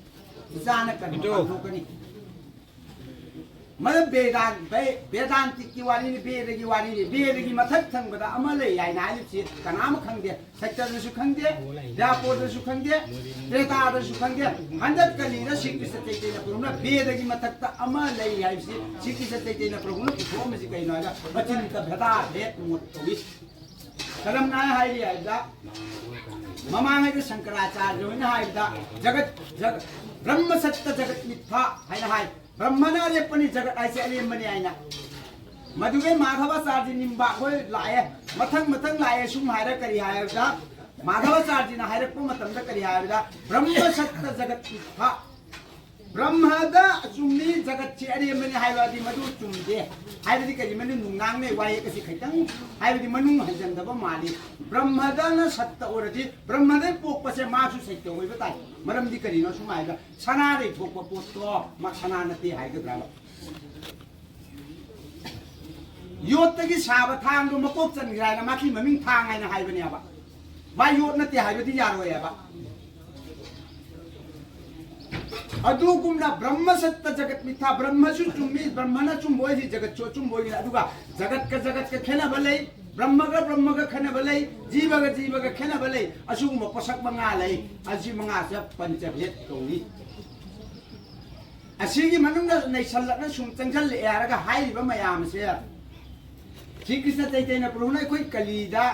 ꯏꯆꯥꯅ ꯀꯔꯝꯕ ꯏꯇꯨ꯫ ꯄꯥꯡꯊꯣꯛꯀꯅꯤ? ꯃꯗꯨ ꯚꯦꯗꯥꯟ-, ꯚꯦ-, ꯚꯦꯗꯥꯟꯇꯤꯛꯀꯤ ꯋꯥꯔꯤꯅꯤ, ꯚꯦꯗꯒꯤ ꯋꯥꯔꯤꯅꯤ꯫ ꯚꯦꯗꯒꯤ ꯃꯊꯛ ꯊꯪꯕꯗ ꯑꯃ ꯂꯩ ꯍꯥꯏꯅ ꯍꯥꯏꯔꯤꯕꯁꯤ ꯀꯅꯥ ꯑꯃ ꯈꯪꯗꯦ꯫ ꯁꯩꯇꯟꯅꯁꯨ ꯈꯪꯗꯦ, ꯗ꯭ꯌꯥꯄꯣꯔꯗꯁꯨ ꯈꯪꯗꯦ, ꯇ꯭ꯔꯦꯇꯥꯗꯁꯨ ꯈꯪꯗꯦ꯫ ꯍꯟꯗꯛ ꯀꯂꯤꯗ ꯁ꯭ꯔꯤ ꯀ꯭ꯔꯤꯁꯅ ꯆꯩꯇꯟꯌ ꯄ꯭ꯔꯚꯨꯅ ꯚꯦꯗꯒꯤ ꯃꯊꯛꯇ ꯑꯃ ꯂꯩ ꯍꯥꯏꯕꯁꯤ, ꯁ꯭ꯔꯤ ꯀ꯭ꯔꯤꯁꯅ ꯆꯩꯇꯟꯌ ꯄ꯭ꯔꯚꯨꯅ ꯄꯨꯊꯣꯛꯑꯝꯕꯁꯤ ꯀꯩꯅꯣ ꯍꯥꯏꯕꯗ, ꯑꯆꯤꯟꯇ ꯚꯦꯗꯥ ꯚꯦꯗ ꯃꯣꯠ ꯀꯧꯏ꯫ ꯀꯔꯝꯅ ꯍꯥꯏꯔꯤ ꯍꯥꯏꯕꯗ, ꯃꯃꯥꯡꯉꯩꯗ ꯁꯪꯀꯔꯥꯆꯥꯔꯌ ꯍꯣꯏꯅ ꯍꯥꯏꯕꯗ, ꯖꯒꯠ, ꯖꯒ-, ꯕ꯭ꯔꯍ꯭ꯃ ꯁꯠꯇ ꯖꯒꯠ ꯃꯤꯊ꯭ꯌꯥ ꯍꯥꯏꯅ ꯍꯥꯏ꯫ ꯕ꯭ꯔꯍ꯭ꯃꯅ ꯑꯔꯦꯞꯄꯅꯤ, ꯖꯒꯠ ꯍꯥꯏꯁꯦ ꯑꯔꯦꯝꯕꯅꯤ ꯍꯥꯏꯅ꯫ ꯃꯗꯨꯒꯩ ꯃꯥꯙꯕꯥꯆꯥꯔꯖꯤ ꯅꯤꯝꯕꯥꯛ ꯍꯣꯏ ꯂꯥꯛꯑꯦ, ꯃꯊꯪ ꯃꯊꯪ ꯂꯥꯛꯑꯦ꯫ ꯁꯨꯝ ꯍꯥꯏꯔ ꯀꯔꯤ ꯍꯥꯏ ꯍꯥꯏꯕꯗ, ꯃꯥꯙꯕꯥꯆꯥꯔꯖꯤꯅ ꯍꯥꯏꯔꯛꯄ ꯃꯇꯝꯗ ꯀꯔꯤ ꯍꯥꯏ ꯍꯥꯏꯕꯗ, ꯕ꯭ꯔꯍ꯭ꯃ ꯁꯠꯇ ꯖꯒꯠ ꯃꯤꯊ꯭ꯌꯥ, ꯕ꯭ꯔꯍ꯭ꯃꯗ ꯑꯆꯨꯝꯃꯤ, ꯖꯒꯠꯁꯤ ꯑꯔꯦꯝꯕꯅꯤ ꯍꯥꯏꯕꯗꯤ ꯃꯗꯨ ꯆꯨꯝꯗꯦ꯫ ꯍꯥꯏꯕꯗꯤ ꯀꯔꯤ? ꯃꯗꯨ ꯅꯨꯡꯅꯥꯡꯅꯦ꯫ ꯋꯥꯍꯩ ꯑꯁꯤ ꯈꯤꯇꯪ ꯍꯥꯏꯕꯗꯤ ꯃꯅꯨꯡ ꯍꯟꯖꯟꯗꯕ ꯃꯥꯜꯂꯤ꯫ ꯕ꯭ꯔꯍ꯭ꯃꯗꯅ ꯁꯠꯇ ꯑꯣꯏꯔꯗꯤ, ꯕ꯭ꯔꯍ꯭ꯃꯗꯩ ꯄꯣꯛꯄꯁꯦ ꯃꯥꯁꯨ ꯁꯠꯇ ꯑꯣꯏꯕ ꯇꯥꯏ꯫ ꯃꯔꯝꯗꯤ ꯀꯔꯤꯅꯣ ꯁꯨꯝ ꯍꯥꯏꯕꯗ, ꯁꯅꯥꯗꯩ ꯊꯣꯛꯄ ꯄꯣꯠꯇꯣ ꯃꯥ ꯁꯅꯥ ꯅꯠꯇꯦ ꯍꯥꯏꯒꯗ꯭ꯔꯕ? ꯌꯣꯠꯇꯒꯤ ꯁꯥꯕ ꯊꯥꯡꯗꯣ ꯃꯀꯣꯛ ꯆꯟꯈ꯭ꯔꯦ ꯍꯥꯏꯅ ꯃꯥꯒꯤ ꯃꯃꯤꯡ ꯊꯥꯡ ꯍꯥꯏꯅ ꯍꯥꯏꯕꯅꯦꯕ꯫ ꯃꯥ ꯌꯣꯠ ꯅꯠꯇꯦ ꯍꯥꯏꯕꯗꯤ ꯌꯥꯔꯣꯏꯑꯕ꯫ ꯑꯗꯨꯒꯨꯝꯅ ꯕ꯭ꯔꯍ꯭ꯃ ꯁꯠꯇ ꯖꯒꯠ ꯃꯤꯊ꯭ꯌꯥ, ꯕ꯭ꯔꯍ꯭ꯃꯁꯨ ꯆꯨꯝꯃꯤ, ꯕ꯭ꯔꯍ꯭ꯃꯅ ꯑꯆꯨꯝꯕ ꯑꯣꯏꯔꯤ, ꯖꯒꯠꯁꯨ ꯑꯆꯨꯝꯕ ꯑꯣꯏꯔꯤ꯫ ꯑꯗꯨꯒ ꯖꯒꯠꯀ ꯖꯒꯠꯀ ꯈꯦꯠꯅꯕ ꯂꯩ, ꯕ꯭ꯔꯍ꯭ꯃꯒ ꯕ꯭ꯔꯍ꯭ꯃꯒ ꯈꯦꯠꯅꯕ ꯂꯩ, ꯖꯤꯕꯒ ꯖꯤꯕꯒ ꯈꯦꯠꯅꯕ ꯂꯩ꯫ ꯑꯁꯤꯒꯨꯝꯕ ꯄꯣꯠꯁꯛ ꯃꯉꯥ ꯂꯩ꯫ ꯑꯁꯤ ꯃꯉꯥꯁꯦ ꯄꯟꯆꯚꯦꯗ ꯀꯧꯏ꯫ ꯑꯁꯤꯒꯤ ꯃꯅꯨꯡꯗ ꯅꯩꯁꯜꯂꯛꯅ ꯁꯨꯝ ꯆꯪꯁꯜꯂꯛꯑꯦ ꯍꯥꯏꯔꯒ ꯍꯥꯏꯔꯤꯕ ꯃꯌꯥꯝꯁꯦ, ꯁ꯭ꯔꯤ ꯀ꯭ꯔꯤꯁꯅ ꯆꯩꯇꯟꯌ ꯄ꯭ꯔꯚꯨꯅ ꯑꯩꯈꯣꯏ ꯀꯂꯤꯗ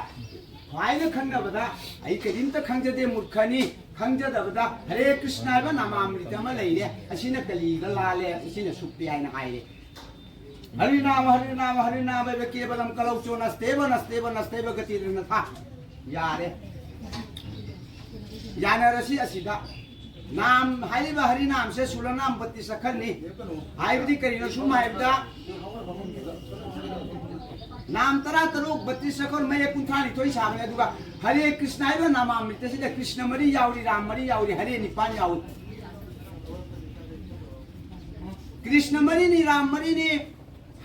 ꯈ꯭ꯋꯥꯏꯅ ꯈꯪꯅꯕꯗ, "ꯑꯩ ꯀꯔꯤꯝꯇ ꯈꯪꯖꯗꯦ, ꯃꯨꯔꯈꯅꯤ, ꯈꯪꯖꯗꯕꯗ ꯍꯔꯦ ꯀ꯭ꯔꯤꯁꯅ ꯍꯥꯏꯕ ꯅꯥꯃꯥꯃ꯭ꯔꯤꯇ ꯑꯃ ꯂꯩꯔꯦ, ꯑꯁꯤꯅ ꯀꯂꯤꯗ ꯂꯥꯜꯂꯦ, ꯑꯁꯤꯅ ꯁꯨꯞꯄꯦ" ꯍꯥꯏꯅ ꯍꯥꯏꯔꯦ꯫ "ꯍꯔꯤꯅꯥꯃ ꯍꯔꯤꯅꯥꯃ ꯍꯔꯤꯅꯥꯃ ꯀꯦꯕꯂꯝ ꯀꯂꯧ ꯆꯣ ꯅꯁꯇꯦꯕ ꯅꯁꯇꯦꯕ ꯅꯁꯇꯦꯕ ꯒꯇꯤꯔꯅꯊ"꯫ ꯌꯥꯔꯦ꯫ ꯌꯥꯅꯔꯁꯤ ꯑꯁꯤꯗ꯫ ꯅꯥꯝ ꯍꯥꯏꯔꯤꯕ ꯍꯔꯤꯅꯥꯝꯁꯦ ꯁꯨꯂꯅꯥꯝ ꯕꯇꯤꯁ ꯑꯈꯔꯅꯤ꯫ ꯍꯥꯏꯕꯗꯤ ꯀꯔꯤꯅꯣ ꯁꯨꯝ ꯍꯥꯏꯕꯗ, ꯅꯥꯝ ꯇꯔꯥ ꯇꯔꯨꯛ ꯕꯇꯤꯁ ꯑꯈꯔ ꯃꯌꯦꯛ ꯀꯨꯟꯊ꯭ꯔꯥ ꯅꯤꯊꯣꯏ ꯁꯥꯕꯅꯦ, ꯑꯗꯨꯒ ꯍꯔꯦ ꯀ꯭ꯔꯤꯁꯅ ꯍꯥꯏꯕ ꯅꯥꯃꯥꯃ꯭ꯔꯤꯇꯁꯤꯗ ꯀ꯭ꯔꯤꯁꯅ ꯃꯔꯤ ꯌꯥꯎꯔꯤ, ꯔꯥꯝ ꯃꯔꯤ ꯌꯥꯎꯔꯤ, ꯍꯔꯦ ꯅꯤꯄꯥꯟ ꯌꯥꯎꯔꯤ꯫ ꯀ꯭ꯔꯤꯁꯅ ꯃꯔꯤꯅꯤ, ꯔꯥꯝ ꯃꯔꯤꯅꯤ,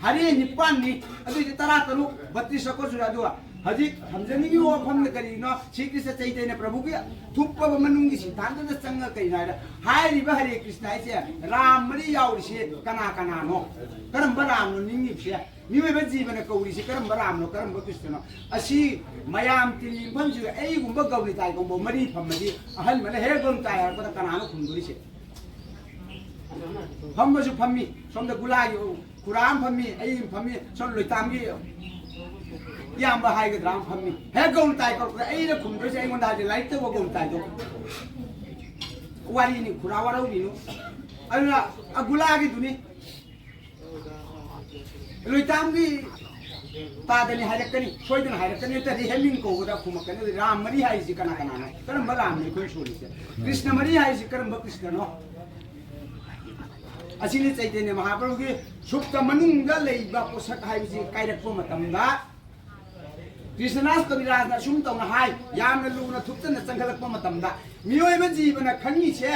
ꯍꯔꯦ ꯅꯤꯄꯥꯟꯅꯤ, ꯑꯗꯨꯏꯗꯤ ꯇꯔꯥ ꯇꯔꯨꯛ, ꯕꯇꯤꯁ ꯑꯈꯔ ꯁꯨꯔꯦ꯫ ꯑꯗꯨꯒ ꯍꯧꯖꯤꯛ ꯊꯝꯖꯅꯤꯡꯉꯤꯕ ꯋꯥꯐꯝꯅ ꯀꯔꯤꯅꯣ? ꯁ꯭ꯔꯤ ꯀ꯭ꯔꯤꯁꯅ ꯆꯩꯇꯟꯌ ꯄ꯭ꯔꯚꯨꯒꯤ ꯊꯨꯞꯄꯕ ꯃꯅꯨꯡꯒꯤ ꯁꯤꯗꯥꯟꯇꯗ ꯆꯪꯉ ꯀꯩꯅꯣ ꯍꯥꯏꯔ, ꯍꯥꯏꯔꯤꯕ ꯍꯔꯦ ꯀ꯭ꯔꯤꯁꯅ ꯍꯥꯏꯁꯦ ꯔꯥꯝ ꯃꯔꯤ ꯌꯥꯎꯔꯤꯁꯦ ꯀꯅꯥ ꯀꯅꯥꯅꯣ? ꯀꯔꯝꯕ ꯔꯥꯝꯅꯣ ꯅꯤꯡꯉꯤꯕꯁꯦ? ꯃꯤꯑꯣꯏꯕ ꯖꯤꯕꯅ ꯀꯧꯔꯤꯁꯦ ꯀꯔꯝꯕ ꯔꯥꯝꯅꯣ, ꯀꯔꯝꯕ ꯀ꯭ꯔꯤꯁꯅꯅꯣ? ꯑꯁꯤ ꯃꯌꯥꯝ ꯇꯤꯜꯂꯤ ꯃꯐꯝꯁꯤꯗ ꯑꯩꯒꯨꯝꯕ ꯒꯧꯔꯤꯇꯥꯏ ꯀꯧꯕ ꯃꯔꯤ ꯐꯝꯃꯗꯤ, ꯑꯍꯜ ꯑꯃꯅ "ꯍꯦ ꯒꯧꯔꯤꯇꯥꯏ" ꯍꯥꯏꯔꯛꯄꯗ ꯀꯅꯥꯅꯣ ꯈꯨꯝꯗꯣꯔꯤꯁꯦ? ꯐꯝꯕꯁꯨ ꯐꯝꯃꯤ, ꯁꯣꯝꯗ ꯒꯨꯂꯥꯒꯤ ꯈꯨꯔꯥ ꯑꯃ ꯐꯝꯃꯤ, ꯑꯩ ꯑꯃ ꯐꯝꯃꯤ, ꯁꯣꯝ ꯂꯣꯏꯇꯥꯝꯒꯤ ꯏꯌꯥꯝꯕ ꯍꯥꯏꯒꯗ꯭ꯔꯥ ꯑꯃ ꯐꯝꯃꯤ꯫ "ꯍꯦ ꯒꯧꯔꯤꯇꯥꯏ" ꯀꯧꯔꯛꯄꯗ ꯑꯩꯅ ꯈꯨꯝꯗꯣꯏꯁꯦ, ꯑꯩꯉꯣꯟꯗ ꯍꯥꯏꯁꯦ ꯂꯥꯏꯔꯤꯛ ꯇꯧꯕ ꯒꯧꯔꯤꯇꯥꯏꯗꯣ꯫ ꯋꯥꯔꯤꯅꯤ, ꯈꯨꯔꯥ ꯋꯥꯔꯧꯕꯤꯅꯨ꯫ ꯑꯗꯨꯅ ꯑꯒꯨꯂꯥꯒꯤꯗꯨꯅꯤ꯫ ꯂꯣꯏꯇꯥꯝꯒꯤ ꯇꯥꯗꯅꯤ ꯍꯥꯏꯔꯛꯀꯅꯤ, ꯁꯣꯏꯗꯅ ꯍꯥꯏꯔꯛꯀꯅꯤ, ꯅꯠꯇ꯭ꯔꯗꯤ ꯍꯦꯃꯤꯡ ꯀꯧꯕꯗ ꯈꯨꯝꯃꯛꯀꯅꯤ꯫ "ꯔꯥꯝ ꯃꯔꯤ ꯍꯥꯏꯔꯤꯁꯤ ꯀꯅꯥ ꯀꯅꯥꯅꯣ? ꯀꯔꯝꯕ ꯔꯥꯝꯅꯣ ꯑꯩꯈꯣꯏ ꯁꯣꯜꯂꯤꯁꯦ? ꯀ꯭ꯔꯤꯁꯅ ꯃꯔꯤ ꯍꯥꯏꯔꯤꯁꯤ ꯀꯔꯝꯕ ꯀ꯭ꯔꯤꯁꯅꯅꯣ?" ꯑꯁꯤꯅꯤ ꯆꯩꯇꯟꯌ ꯃꯍꯥꯄ꯭ꯔꯚꯨꯒꯤ ꯁꯨꯞꯇ ꯃꯅꯨꯡꯗ ꯂꯩꯕ ꯄꯣꯠꯁꯛ ꯍꯥꯏꯕꯁꯤ ꯀꯥꯏꯔꯛꯄ ꯃꯇꯝꯗ, ꯀ꯭ꯔꯤꯁꯅꯗꯥꯁ ꯀꯕꯤꯔꯥꯖꯅ ꯑꯁꯨꯝ ꯇꯧꯅ ꯍꯥꯏ, ꯌꯥꯝꯅ ꯂꯨꯅ ꯊꯨꯞꯆꯟꯅ ꯆꯪꯈꯠꯂꯛꯄ ꯃꯇꯝꯗ, ꯃꯤꯑꯣꯏꯕ ꯖꯤꯕꯅ ꯈꯪꯉꯤꯁꯦ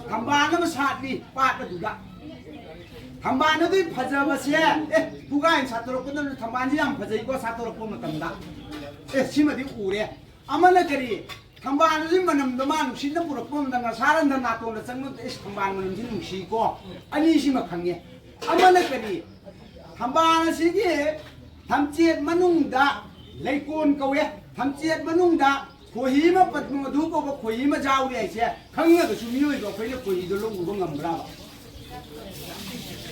ꯊꯝꯕꯥꯜ ꯑꯃ ꯁꯥꯠꯂꯤ ꯄꯥꯠ ꯑꯗꯨꯗ꯫ ꯊꯝꯕꯥꯜ ꯑꯗꯨꯒꯤ ꯐꯖꯕꯁꯦ, ꯑꯦ, ꯄꯨꯒꯥꯏꯅ ꯁꯥꯠꯇꯣꯔꯛꯄꯗ ꯊꯝꯕꯥꯜꯁꯤ ꯌꯥꯝ ꯐꯖꯩꯀꯣ ꯁꯥꯠꯇꯣꯔꯛꯄ ꯃꯇꯝꯗ꯫ ꯑꯦ, ꯁꯤꯃꯗꯤ ꯎꯔꯦ꯫ ꯑꯃꯅ ꯀꯔꯤ? ꯊꯝꯕꯥꯜ ꯑꯗꯨꯒꯤ ꯃꯅꯝꯗꯣ ꯃꯥ ꯅꯨꯡꯁꯤꯠꯅ ꯄꯨꯔꯛꯄ ꯃꯇꯝꯗ ꯁꯥꯔꯟꯗ ꯅꯥꯇꯣꯟꯗ ꯆꯪꯕꯗ, "ꯏꯁ, ꯊꯝꯕꯥꯜ ꯃꯅꯝꯁꯤ ꯅꯨꯡꯁꯤꯀꯣ"꯫ ꯑꯅꯤꯁꯤꯃ ꯈꯪꯉꯦ꯫ ꯑꯃꯅ ꯀꯔꯤ? ꯊꯝꯕꯥꯜ ꯑꯁꯤꯒꯤ ꯊꯝꯆꯦꯠ ꯃꯅꯨꯡꯗ ꯂꯩꯀꯣꯟ ꯀꯧꯋꯦ, ꯊꯝꯆꯦꯠ ꯃꯅꯨꯡꯗ ꯈꯣꯏꯍꯤ ꯑꯃ, ꯄꯗꯃ ꯃꯙꯨ ꯀꯧꯕ ꯈꯣꯏꯍꯤ ꯑꯃ ꯌꯥꯎꯔꯤ ꯍꯥꯏꯁꯦ ꯈꯪꯉꯒꯁꯨ ꯃꯤꯑꯣꯏꯕ ꯑꯩꯈꯣꯏꯅ ꯈꯣꯏꯍꯤꯗꯣ ꯂꯧꯔꯨꯕ ꯉꯝꯕ꯭ꯔꯥꯕ?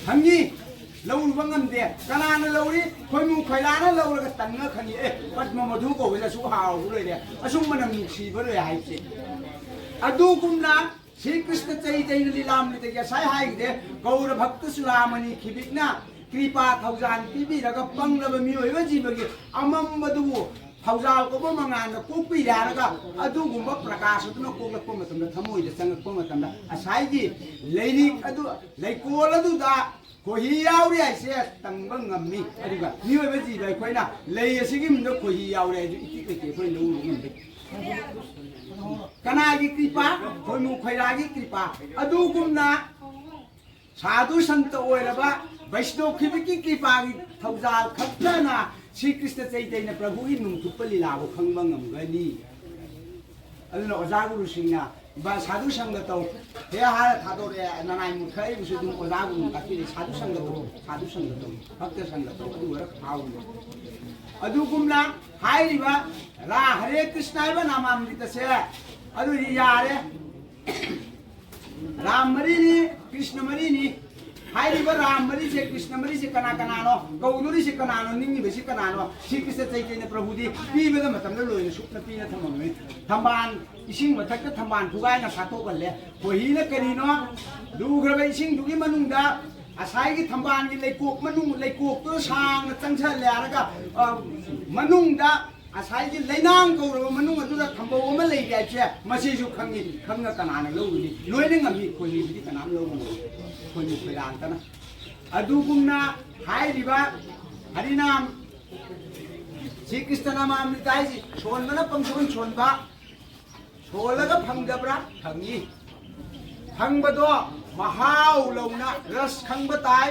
ꯐꯪꯉꯤ, ꯂꯧꯔꯨꯕ ꯉꯝꯗꯦ꯫ ꯀꯅꯥꯅ ꯂꯧꯔꯤ? ꯈꯣꯏꯃꯨ ꯈꯣꯏꯂꯥꯅ ꯂꯧꯔꯒ ꯇꯪꯉ ꯈꯪꯉꯤ꯫ ꯑꯦ, ꯄꯗꯃ ꯃꯙꯨ ꯀꯧꯕꯁꯦ ꯑꯁꯨꯛ ꯍꯥꯎꯕ ꯂꯣꯏꯔꯦ, ꯑꯁꯨꯛ ꯃꯅꯝ ꯅꯨꯡꯁꯤꯕ ꯂꯣꯏꯔꯦ ꯍꯥꯏꯁꯦ꯫ ꯑꯗꯨꯒꯨꯝꯅ ꯁ꯭ꯔꯤ ꯀ꯭ꯔꯤꯁꯅ ꯆꯩꯇꯟꯌ ꯂꯤꯂꯥꯃ꯭ꯔꯤꯇꯒꯤ ꯉꯁꯥꯏ ꯍꯥꯏꯈꯤꯗꯦ, ꯒꯧꯔ ꯚꯛꯇ ꯆꯨꯂꯥꯃꯅꯤ ꯈꯤꯕꯤꯛꯅ ꯀ꯭ꯔꯤꯄꯥ ꯊꯧꯖꯥꯜ ꯄꯤꯕꯤꯔꯒ ꯄꯪꯂꯕ ꯃꯤꯑꯣꯏꯕ ꯖꯤꯕꯒꯤ ꯑꯃꯝꯕꯗꯨꯕꯨ ꯊꯧꯖꯥꯜ ꯀꯧꯕ ꯃꯉꯥꯜꯅ ꯀꯣꯛꯄꯤꯔꯦ ꯍꯥꯏꯔꯒ, ꯑꯗꯨꯒꯨꯝꯕ ꯄ꯭ꯔꯀꯥꯁ ꯑꯗꯨꯅ ꯀꯣꯛꯂꯛꯄ ꯃꯇꯝꯗ, ꯊꯃꯣꯏꯗ ꯆꯪꯉꯛꯄ ꯃꯇꯝꯗ, ꯉꯁꯥꯏꯒꯤ ꯂꯩꯔꯤꯛ ꯑꯗꯨ, ꯂꯩꯀꯣꯜ ꯑꯗꯨꯗ ꯈꯣꯏꯍꯤ ꯌꯥꯎꯔꯤ ꯍꯥꯏꯁꯦ ꯇꯪꯕ ꯉꯝꯃꯤ꯫ ꯑꯗꯨꯒ ꯃꯤꯑꯣꯏꯕ ꯖꯤꯕ ꯑꯩꯈꯣꯏꯅ ꯂꯩ ꯑꯁꯤꯒꯤ ꯃꯅꯨꯡꯗ ꯈꯣꯏꯍꯤ ꯌꯥꯎꯔꯦ ꯍꯥꯏꯁꯨ ꯏꯇꯤꯛ ꯂꯩꯇꯦ, ꯑꯩꯈꯣꯏꯅ ꯂꯧꯕ ꯉꯝꯗꯦ꯫ ꯀꯅꯥꯒꯤ ꯀ꯭ꯔꯤꯄꯥ? ꯈꯣꯏꯃꯨ ꯈꯣꯏꯔꯥꯒꯤ ꯀ꯭ꯔꯤꯄꯥ꯫ ꯑꯗꯨꯒꯨꯝꯅ ꯁꯥꯙꯨ ꯁꯟꯇ ꯑꯣꯏꯔꯕ ꯕꯩꯁꯅꯣ ꯈꯤꯕꯤꯛꯀꯤ ꯀ꯭ꯔꯤꯄꯥꯒꯤ ꯊꯧꯖꯥꯜ ꯈꯛꯇꯅ ꯁ꯭ꯔꯤ ꯀ꯭ꯔꯤꯁꯅ ꯆꯩꯇꯟꯌ ꯄ꯭ꯔꯚꯨꯒꯤ ꯅꯨꯡꯊꯨꯞꯄ ꯂꯤꯂꯥꯕꯨ ꯈꯪꯕ ꯉꯝꯒꯅꯤ꯫ ꯑꯗꯨꯅ ꯑꯣꯖꯥ ꯒꯨꯔꯨꯁꯤꯡꯅ ꯕ-, ꯁꯥꯙꯨ ꯁꯪꯒ ꯇꯧ, ꯍꯦ ꯍꯥꯏꯔ ꯊꯥꯗꯣꯔꯛꯑꯦ, ꯅꯅꯥꯏ ꯃꯨꯠꯈ꯭ꯔ ꯑꯩꯕꯨꯁꯨ ꯑꯗꯨꯝ ꯑꯣꯖꯥ ꯒꯨꯔꯨꯅ ꯇꯥꯛꯄꯤꯔꯛꯑꯦ, ꯁꯥꯙꯨ ꯁꯪꯒ ꯇꯧ, ꯁꯥꯙꯨ ꯁꯪꯒ ꯇꯧ, ꯚꯛꯇ ꯁꯪꯒ ꯇꯧ, ꯑꯗꯨ ꯑꯣꯏꯔ ꯐꯥꯎꯏ꯫ ꯑꯗꯨꯒꯨꯝꯅ ꯍꯥꯏꯔꯤꯕ ꯔꯥ ꯍꯔꯦ ꯀ꯭ꯔꯤꯁꯅ ꯍꯥꯏꯕ ꯅꯥꯃꯥꯃ꯭ꯔꯤꯇꯁꯦ ꯑꯗꯨꯗꯤ ꯌꯥꯔꯦ꯫ ꯔꯥꯝ ꯃꯔꯤꯅꯤ, ꯀ꯭ꯔꯤꯁꯅ ꯃꯔꯤꯅꯤ꯫ ꯍꯥꯏꯔꯤꯕ ꯔꯥꯝ ꯃꯔꯤꯁꯦ, ꯀ꯭ꯔꯤꯁꯅ ꯃꯔꯤꯁꯦ ꯀꯅꯥ ꯀꯅꯥꯅꯣ? ꯀꯧꯗꯣꯔꯤꯁꯦ ꯀꯅꯥꯅꯣ? ꯅꯤꯡꯉꯤꯕꯁꯤ ꯀꯅꯥꯅꯣ? ꯁ꯭ꯔꯤ ꯀ꯭ꯔꯤꯁꯅ ꯆꯩꯇꯟꯌ ꯄ꯭ꯔꯚꯨꯗꯤ ꯄꯤꯕꯗ ꯃꯇꯝꯗ ꯂꯣꯏꯅ ꯁꯨꯞꯅ ꯄꯤꯅ ꯊꯝꯃꯝꯃꯤ꯫ ꯊꯝꯕꯥꯜ ꯏꯁꯤꯡ ꯃꯊꯛꯇ ꯊꯝꯕꯥꯜ ꯈꯨꯒꯥꯏꯅ ꯁꯥꯠꯇꯣꯛꯍꯜꯂꯦ꯫ ꯈꯣꯏꯍꯤꯅ ꯀꯔꯤꯅꯣ? ꯂꯨꯈ꯭ꯔꯕ ꯏꯁꯤꯡꯗꯨꯒꯤ ꯃꯅꯨꯡꯗ ꯉꯁꯥꯏꯒꯤ ꯊꯝꯕꯥꯜꯒꯤ ꯂꯩꯀꯣꯛ ꯃꯅꯨꯡ, ꯂꯩꯀꯣꯛꯇꯨꯗ ꯁꯥꯡꯅ ꯆꯪꯁꯤꯜꯍꯜꯂꯦ ꯍꯥꯏꯔꯒ, ꯑ, ꯃꯅꯨꯡꯗ ꯉꯁꯥꯏꯒꯤ ꯂꯩꯅꯥꯡ ꯀꯧꯔꯕ ꯃꯅꯨꯡ ꯑꯗꯨꯗ ꯊꯝꯕꯧ ꯑꯃ ꯂꯩꯔꯤ ꯍꯥꯏꯕꯁꯦ ꯃꯁꯤꯁꯨ ꯈꯪꯉꯤ꯫ ꯈꯪꯉ ꯀꯅꯥꯅ ꯂꯧꯔꯨꯅꯤ? ꯂꯣꯏꯅ ꯉꯝꯃꯤ꯫ ꯈꯣꯏꯍꯤꯕꯨꯗꯤ ꯀꯅꯥꯝ ꯂꯧꯕ ꯉꯝꯃꯣꯏ꯫ ꯈꯣꯏꯍꯤ ꯈꯣꯏꯔꯥꯡꯇꯅ꯫ ꯑꯗꯨꯒꯨꯝꯅ ꯍꯥꯏꯔꯤꯕ ꯍꯔꯤꯅꯥꯝ ꯁ꯭ꯔꯤ ꯀ꯭ꯔꯤꯁꯅ ꯅꯥꯃꯥꯃ꯭ꯔꯤꯇ ꯍꯥꯏꯁꯤ ꯁꯣꯟꯕꯅ ꯄꯪꯁꯣꯟ ꯁꯣꯟꯕ, ꯁꯣꯜꯂꯒ ꯐꯪꯗꯕ꯭ꯔꯥ? ꯐꯪꯉꯤ꯫ ꯐꯪꯕꯗꯣ ꯃꯍꯥꯎ ꯂꯧꯅ ꯔꯁ ꯈꯪꯕ ꯇꯥꯏ꯫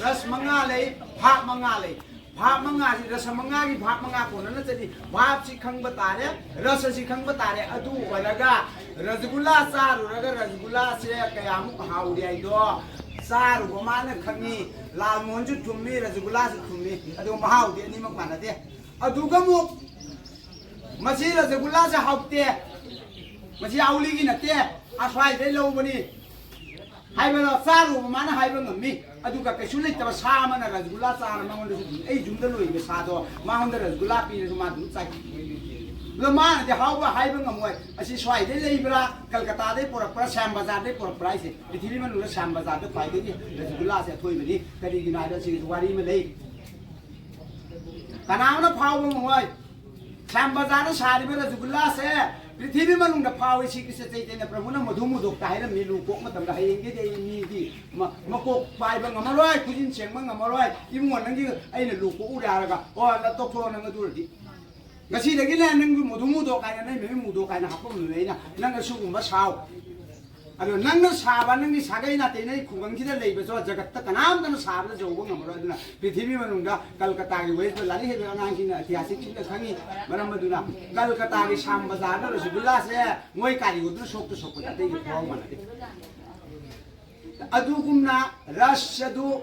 ꯔꯁ ꯃꯉꯥ ꯂꯩ, ꯚꯥꯞ ꯃꯉꯥ ꯂꯩ꯫ ꯚꯥꯞ ꯃꯉꯥꯁꯤ, ꯔꯁ ꯃꯉꯥꯒꯤ ꯚꯥꯞ ꯃꯉꯥ ꯀꯣꯟꯅꯅ ꯆꯠꯂꯤ꯫ ꯚꯥꯞꯁꯤ ꯈꯪꯕ ꯇꯥꯔꯦ, ꯔꯁ ꯑꯁꯤ ꯈꯪꯕ ꯇꯥꯔꯦ꯫ ꯑꯗꯨ ꯑꯣꯏꯔꯒ ꯔꯁꯒꯨꯂꯥ ꯆꯥꯔꯨꯔꯒ ꯔꯁꯒꯨꯂꯥꯁꯦ ꯀꯌꯥꯃꯨꯛ ꯍꯥꯎꯔꯤ ꯍꯥꯏꯗꯣ ꯆꯥꯔꯨꯕ ꯃꯥꯅ ꯈꯪꯉꯤ꯫ ꯂꯥꯜ ꯃꯣꯍꯟꯁꯨ ꯊꯨꯝꯃꯤ, ꯔꯁꯒꯨꯂꯥꯁꯨ ꯊꯨꯝꯃꯤ, ꯑꯗꯨꯒ ꯃꯍꯥꯎꯗꯤ ꯑꯅꯤꯃꯛ ꯃꯥꯟꯅꯗꯦ꯫ ꯑꯗꯨꯒ ꯑꯃꯨꯛ ꯃꯁꯤ ꯔꯁꯒꯨꯂꯥꯁꯦ ꯍꯥꯎꯇꯦ, ꯃꯁꯤ ꯑꯥꯎꯂꯤꯒꯤ ꯅꯠꯇꯦ, ꯑꯁ꯭ꯋꯥꯏꯗꯩ ꯂꯧꯕꯅꯤ꯫ ꯍꯥꯏꯕꯗꯣ ꯆꯥꯔꯨꯕ ꯃꯥꯅ ꯍꯥꯏꯕ ꯉꯝꯃꯤ꯫ ꯑꯗꯨꯒ ꯀꯩꯁꯨ ꯂꯩꯇꯕ ꯁꯥ ꯑꯃꯅ ꯔꯁꯒꯨꯂꯥ ꯆꯥꯔ ꯃꯉꯣꯟꯗꯁꯨ ꯑꯗꯨꯝ, ꯑꯩ ꯌꯨꯝꯗ ꯂꯣꯏꯕ ꯁꯥꯗꯣ ꯃꯉꯣꯟꯗ ꯔꯁꯒꯨꯂꯥ ꯄꯤꯔꯁꯨ ꯃꯥ ꯑꯗꯨꯝ ꯆꯥꯏ꯫ ꯑꯗꯣ ꯃꯥꯅꯗꯤ ꯍꯥꯎꯕ ꯍꯥꯏꯕ ꯉꯝꯃꯣꯏ꯫ ꯑꯁꯤ ꯁ꯭ꯋꯥꯏꯗꯩ ꯂꯩꯕ꯭ꯔꯥ, ꯀꯜꯀꯇꯥꯗꯩ ꯄꯨꯔꯛꯄ꯭ꯔꯥ, ꯁ꯭ꯌꯥꯝ ꯕꯖꯥꯔꯗꯩ ꯄꯨꯔꯛꯄ꯭ꯔꯥ ꯍꯥꯏꯁꯦ꯫ ꯄ꯭ꯔꯤꯊꯤꯕꯤ ꯃꯅꯨꯡꯗ ꯁ꯭ꯌꯥꯝ ꯕꯖꯥꯔꯗ ꯈ꯭ꯋꯥꯏꯗꯒꯤ ꯔꯁꯒꯨꯂꯥꯁꯦ ꯑꯊꯣꯏꯕꯅꯤ꯫ ꯀꯔꯤꯒꯤꯅꯣ ꯍꯥꯏꯕ ꯑꯁꯤꯒꯤ ꯋꯥꯔꯤ ꯑꯃ ꯂꯩ꯫ ꯀꯅꯥ ꯑꯃꯅ ꯐꯥꯎꯕ ꯉꯝꯃꯣꯏ꯫ ꯁ꯭ꯌꯥꯝ ꯕꯖꯥꯔꯗ ꯁꯥꯔꯤꯕ ꯔꯁꯒꯨꯜꯂꯥꯁꯦ ꯄ꯭ꯔꯤꯊꯤꯕꯤ ꯃꯅꯨꯡꯗ ꯐꯥꯎꯏ꯫ ꯁ꯭ꯔꯤ ꯀ꯭ꯔꯤꯁꯅ ꯆꯩꯇꯟꯌ ꯄ꯭ꯔꯚꯨꯅ ꯃꯙꯨ ꯃꯣꯗꯣꯛꯇ ꯍꯥꯏꯔꯝꯃꯤ꯫ ꯂꯨ ꯀꯣꯛ ꯃꯇꯝꯗ ꯍꯌꯦꯡꯗꯒꯤꯗꯤ ꯑꯩ ꯃꯤꯒꯤ ꯃ-, ꯃꯀꯣꯛ ꯄꯥꯏꯕ ꯉꯝꯃꯔꯣꯏ, ꯈꯨꯖꯤꯟ ꯁꯦꯡꯕ ꯉꯝꯃꯔꯣꯏ꯫ ꯏꯕꯨꯡꯉꯣ, ꯅꯪꯒꯤ ꯑꯩꯅ ꯂꯨ ꯀꯣꯛꯎꯔꯦ ꯍꯥꯏꯔꯒ, "ꯑꯣ, ꯅ ꯇꯣꯛꯊꯣꯛꯑꯣ ꯅꯪ ꯑꯗꯨ ꯑꯣꯏꯔꯗꯤ꯫ ꯉꯁꯤꯗꯒꯤꯅꯦ ꯅꯪꯒꯤ ꯃꯙꯨ ꯃꯣꯗꯣꯛ ꯀꯥꯏꯅ, ꯅꯪ ꯃꯃꯤꯡ ꯃꯣꯗꯣꯛ ꯀꯥꯏꯅ ꯍꯥꯞꯄꯝꯃꯕꯅꯤꯅ ꯅꯪ ꯑꯁꯤꯒꯨꯝꯕ ꯁꯥꯎ"꯫ ꯑꯗꯣ ꯅꯪꯅ ꯁꯥꯕ, ꯅꯪꯒꯤ ꯁꯥꯒꯩ ꯅꯥꯇꯩ, ꯅꯪꯒꯤ ꯈꯨꯡꯒꯪꯁꯤꯗ ꯂꯩꯕꯁꯨ ꯖꯒꯠꯇ ꯀꯅꯥꯝꯇꯅ ꯁꯥꯕꯗ ꯌꯧꯕ ꯉꯝꯃꯔꯣꯏ꯫ ꯑꯗꯨꯅ ꯄ꯭ꯔꯤꯊꯤꯕꯤ ꯃꯅꯨꯡꯗ ꯀꯜꯀꯇꯥꯒꯤ ꯋꯦꯁꯇ ꯂꯥꯏꯔꯤꯛ ꯍꯩꯕ ꯑꯉꯥꯡꯁꯤꯡꯅ, ꯑꯩꯇꯤꯍꯥꯁꯤꯛꯁꯤꯡꯅ ꯈꯪꯉꯤ꯫ ꯃꯔꯝ ꯑꯗꯨꯅ ꯀꯜꯀꯇꯥꯒꯤ ꯁ꯭ꯌꯥꯝ ꯕꯖꯥꯔꯗ ꯔꯁꯒꯨꯜꯂꯥꯁꯦ ꯃꯣꯏ ꯀꯥꯔꯤꯒꯨꯗꯨꯅ ꯁꯣꯛꯇ ꯁꯣꯛꯄꯗ ꯑꯇꯩꯒꯤ ꯈꯨꯍꯥꯎ ꯃꯥꯟꯅꯗꯦ꯫ ꯑꯗꯨꯒꯨꯝꯅ ꯔꯁ ꯑꯗꯨ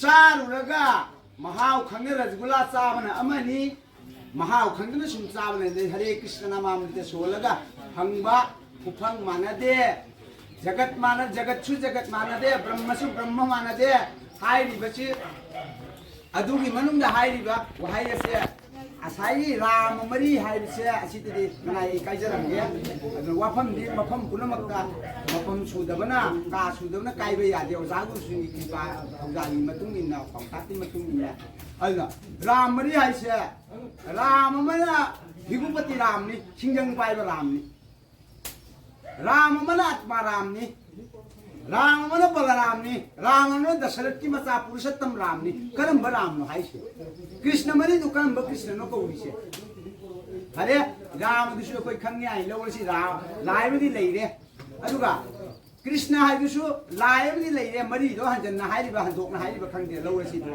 ꯆꯥꯔꯨꯔꯒ ꯃꯍꯥꯎ ꯈꯪꯅ ꯔꯁꯒꯨꯜꯂꯥ ꯆꯥꯕꯅ ꯑꯃꯅꯤ, ꯃꯍꯥꯎ ꯈꯪꯗꯅ ꯁꯨꯝ ꯆꯥꯕꯅ ꯑꯃꯅꯤ꯫ ꯍꯔꯦ ꯀ꯭ꯔꯤꯁꯅ ꯅꯃꯥꯃ꯭ꯔꯤꯇ ꯁꯣꯜꯂꯒ ꯐꯪꯕ ꯈꯨꯐꯪ ꯃꯥꯟꯅꯗꯦ꯫ ꯖꯒꯠ ꯃꯥꯟꯅ-, ꯖꯒꯠꯁꯨ ꯖꯒꯠ ꯃꯥꯟꯅꯗꯦ, ꯕ꯭ꯔꯍ꯭ꯃꯁꯨ ꯕ꯭ꯔꯍ꯭ꯃ ꯃꯥꯟꯅꯗꯦ꯫ ꯍꯥꯏꯔꯤꯕꯁꯤ ꯑꯗꯨꯒꯤ ꯃꯅꯨꯡꯗ ꯍꯥꯏꯔꯤꯕ ꯋꯥꯍꯩ ꯑꯁꯦ ꯉꯁꯥꯏꯒꯤ ꯔꯥꯃ ꯃꯔꯤ ꯍꯥꯏꯕꯁꯦ ꯑꯁꯤꯗꯗꯤ ꯃꯅꯥꯏ ꯑꯩ ꯀꯥꯏꯖꯔꯝꯒꯦ꯫ ꯑꯗꯨꯅ ꯋꯥꯐꯝꯗꯤ ꯃꯐꯝ ꯄꯨꯝꯅꯃꯛꯇ ꯃꯐꯝ ꯁꯨꯗꯕꯅ, ꯀꯥ ꯁꯨꯗꯕꯅ ꯀꯥꯏꯕ ꯌꯥꯗꯦ꯫ ꯑꯣꯖꯥ ꯒꯨꯔꯨꯁꯤꯡꯒꯤ ꯀ꯭ꯔꯤꯄꯥ ꯊꯧꯖꯥꯜꯒꯤ ꯃꯇꯨꯡ ꯏꯟꯅ, ꯄꯥꯎꯇꯥꯛꯀꯤ ꯃꯇꯨꯡ ꯏꯟꯅ꯫ ꯑꯗꯨꯅ ꯔꯥꯃ ꯃꯔꯤ ꯍꯥꯏꯁꯦ, ꯔꯥꯃ ꯑꯃꯅ ꯚꯤꯒꯨꯄꯇꯤ ꯔꯥꯝꯅꯤ, ꯁꯤꯡꯖꯪ ꯄꯥꯏꯕ ꯔꯥꯝꯅꯤ꯫ ꯔꯥꯝ ꯑꯃꯅ ꯑꯥꯇꯃꯥ ꯔꯥꯝꯅꯤ, ꯔꯥꯝ ꯑꯃꯅ ꯕꯂꯔꯥꯝꯅꯤ, ꯔꯥꯝ ꯑꯃꯅ ꯗꯁꯔꯠꯀꯤ ꯃꯆꯥ ꯄꯨꯔꯨꯁꯠꯇꯝ ꯔꯥꯝꯅꯤ꯫ ꯀꯔꯝꯕ ꯔꯥꯝꯅꯣ ꯍꯥꯏꯁꯦ? ꯀ꯭ꯔꯤꯁꯅ ꯃꯔꯤꯗꯨ ꯀꯔꯝꯕ ꯀ꯭ꯔꯤꯁꯅꯅꯣ ꯀꯧꯔꯤꯁꯦ? ꯐꯔꯦ, ꯔꯥꯝ ꯑꯗꯨꯁꯨ ꯑꯩꯈꯣꯏ ꯈꯪꯉꯦ ꯍꯥꯏ ꯂꯧꯔꯁꯤ, ꯔꯥꯝ ꯂꯥꯏꯕꯗꯤ ꯂꯩꯔꯦ꯫ ꯑꯗꯨꯒ ꯀ꯭ꯔꯤꯁꯅ ꯍꯥꯏꯗꯨꯁꯨ ꯂꯥꯏ ꯑꯃꯗꯤ ꯂꯩꯔꯦ, ꯃꯔꯤꯗꯣ ꯍꯟꯖꯟꯅ ꯍꯥꯏꯔꯤꯕ, ꯍꯟꯗꯣꯛꯅ ꯍꯥꯏꯔꯤꯕ ꯈꯪꯗꯦ, ꯂꯧꯔꯁꯤꯗꯣ꯫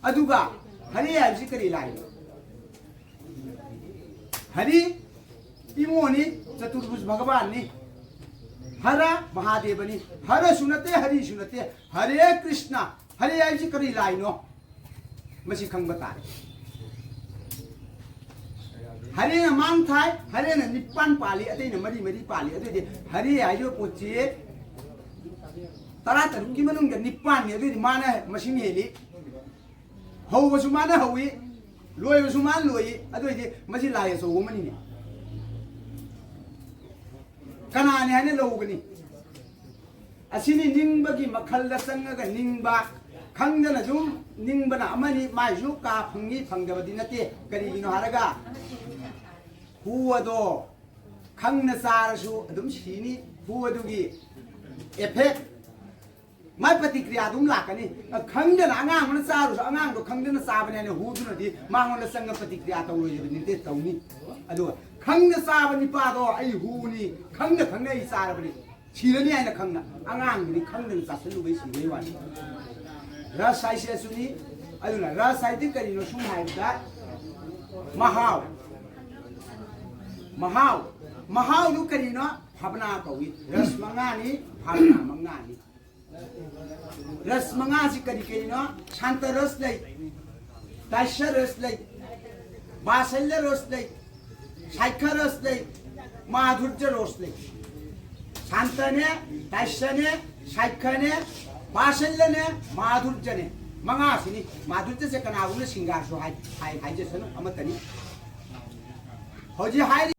ꯑꯗꯨꯒ ꯍꯔꯤ ꯍꯥꯏꯕꯁꯤ ꯀꯔꯤ ꯂꯥꯏꯅꯣ? ꯍꯔꯤ ꯏꯃꯣꯅꯤ, ꯆꯇꯨꯔꯚꯨꯖ ꯚꯒꯕꯥꯟꯅꯤ꯫ ꯍꯔ ꯃꯍꯥꯗꯦꯕꯅꯤ꯫ ꯍꯔꯁꯨ ꯅꯠꯇꯦ, ꯍꯔꯤꯁꯨ ꯅꯠꯇꯦ꯫ ꯍꯔꯦ ꯀ꯭ꯔꯤꯁꯅ꯫ ꯍꯔꯦ ꯍꯥꯏꯕꯁꯤ ꯀꯔꯤ ꯂꯥꯏꯅꯣ? ꯃꯁꯤ ꯈꯪꯕ ꯇꯥꯔꯦ꯫ ꯍꯔꯦꯅ ꯃꯥꯡ ꯊꯥꯏ, ꯍꯔꯦꯅ ꯅꯤꯄꯥꯟ ꯄꯥꯜꯂꯤ, ꯑꯇꯩꯅ ꯃꯔꯤ ꯃꯔꯤ ꯄꯥꯜꯂꯤ꯫ ꯑꯗꯨꯗꯤ ꯍꯔꯦ ꯍꯥꯏꯔꯤꯕ ꯄꯣꯠꯁꯤ ꯇꯔꯥ ꯇꯔꯨꯛꯀꯤ ꯃꯅꯨꯡꯗ ꯅꯤꯄꯥꯟꯅꯤ꯫ ꯑꯗꯨꯏꯗꯤ ꯃꯥꯅ ꯃꯁꯤꯡ ꯍꯦꯜꯂꯤ꯫ ꯍꯧꯕꯁꯨ ꯃꯥꯅ ꯍꯧꯏ, ꯂꯣꯏꯕꯁꯨ ꯃꯥꯅ ꯂꯣꯏꯏ꯫ ꯑꯗꯨꯏꯗꯤ ꯃꯁꯤ ꯂꯥꯏ ꯑꯆꯧꯕ ꯑꯃꯅꯤꯅꯦ꯫ ꯀꯅꯥꯅꯤ ꯍꯥꯏꯅ ꯂꯧꯒꯅꯤ? ꯑꯁꯤꯅꯤ ꯅꯤꯡꯕꯒꯤ ꯃꯈꯜꯗ ꯆꯪꯉꯒ ꯅꯤꯡꯕ꯫ ꯈꯪꯗꯅ ꯁꯨꯝ ꯅꯤꯡꯕꯅ ꯑꯃꯅꯤ, ꯃꯥꯏꯁꯨ ꯀꯥ ꯐꯪꯉꯤ ꯐꯪꯗꯕꯗꯤ ꯅꯠꯇꯦ꯫ ꯀꯔꯤꯒꯤꯅꯣ ꯍꯥꯏꯔꯒ ꯍꯨ ꯑꯗꯣ ꯈꯪꯅ ꯆꯥꯔꯁꯨ ꯑꯗꯨꯝ ꯁꯤꯅꯤ꯫ ꯍꯨ ꯑꯗꯨꯒꯤ effect, ꯃꯥꯏ ꯄ꯭ꯔꯇꯤꯀ꯭ꯔꯤꯌꯥ ꯑꯗꯨꯝ ꯂꯥꯛꯀꯅꯤ꯫ ꯈꯪꯗꯅ ꯑꯉꯥꯡ ꯑꯃꯅ ꯆꯥꯔꯁꯨ, ꯑꯉꯥꯡꯗꯣ ꯈꯪꯗꯅ ꯆꯥꯕꯅꯤ ꯍꯥꯏꯅ ꯍꯨꯗꯨꯅꯗꯤ ꯃꯉꯣꯟꯗ ꯆꯪꯉ ꯄ꯭ꯔꯇꯤꯀ꯭ꯔꯤꯌꯥ ꯇꯧꯔꯣꯏꯗꯕ ꯅꯠꯇꯦ, ꯇꯧꯅꯤ꯫ ꯑꯗꯨꯒ ꯈꯪꯅ ꯆꯥꯕ ꯅꯤꯄꯥꯗꯣ ꯑꯩ ꯍꯨꯅꯤ, ꯈꯪꯅ ꯈꯪꯅ ꯑꯩ ꯆꯥꯔꯕꯅꯤ, ꯁꯤꯔꯅꯤ ꯍꯥꯏꯅ ꯈꯪꯅ, ꯑꯉꯥꯡꯗꯨꯗꯤ ꯈꯪꯗꯅ ꯆꯥꯁꯤꯜꯂꯨꯕꯩ ꯁꯤꯕꯩ ꯋꯥꯅꯤ꯫ ꯔꯁ ꯍꯥꯏꯁꯦ ꯑꯁꯨꯅꯤ꯫ ꯑꯗꯨꯅ ꯔꯁ ꯍꯥꯏꯗꯤ ꯀꯔꯤꯅꯣ ꯁꯨꯝ ꯍꯥꯏꯕꯗ ꯃꯍꯥꯎ, ꯃꯍꯥꯎ, ꯃꯍꯥꯎꯗꯨ ꯀꯔꯤꯅꯣ? ꯚꯥꯕꯅꯥ ꯀꯧꯏ꯫ ꯔꯁ ꯃꯉꯥꯅꯤ, ꯚꯥꯕꯅꯥ ꯃꯉꯥꯅꯤ꯫ ꯔꯁ ꯃꯉꯥꯁꯤ ꯀꯔꯤ ꯀꯔꯤꯅꯣ? ꯁꯥꯟꯇ ꯔꯁ ꯂꯩ, ꯇꯥꯏꯁ ꯔꯁ ꯂꯩ, ꯕꯥꯁꯜꯌ ꯔꯁ ꯂꯩ, ꯁꯥꯏꯈ ꯔꯁ ꯂꯩ, ꯃꯥꯙꯨꯔꯖ ꯔꯁ ꯂꯩ꯫ ꯁꯥꯟꯇꯅꯦ, ꯇꯥꯏꯁꯅꯦ, ꯁꯥꯏꯈꯅꯦ, ꯕꯥꯁꯜꯌꯅꯦ, ꯃꯥꯙꯨꯔꯖꯅꯦ꯫ ꯃꯉꯥꯁꯤꯅꯤ꯫ ꯃꯥꯙꯨꯔꯖꯁꯦ ꯀꯅꯥꯒꯨꯝꯅ ꯁꯤꯡꯒꯥꯔꯁꯨ ꯍꯥꯏ, ꯍꯥꯏ, ꯍꯥꯏꯖꯁꯅꯨ ꯑꯃꯠꯇꯅꯤ꯫ ꯍꯧꯖꯤꯛ ꯍꯥꯏꯔꯤ꯫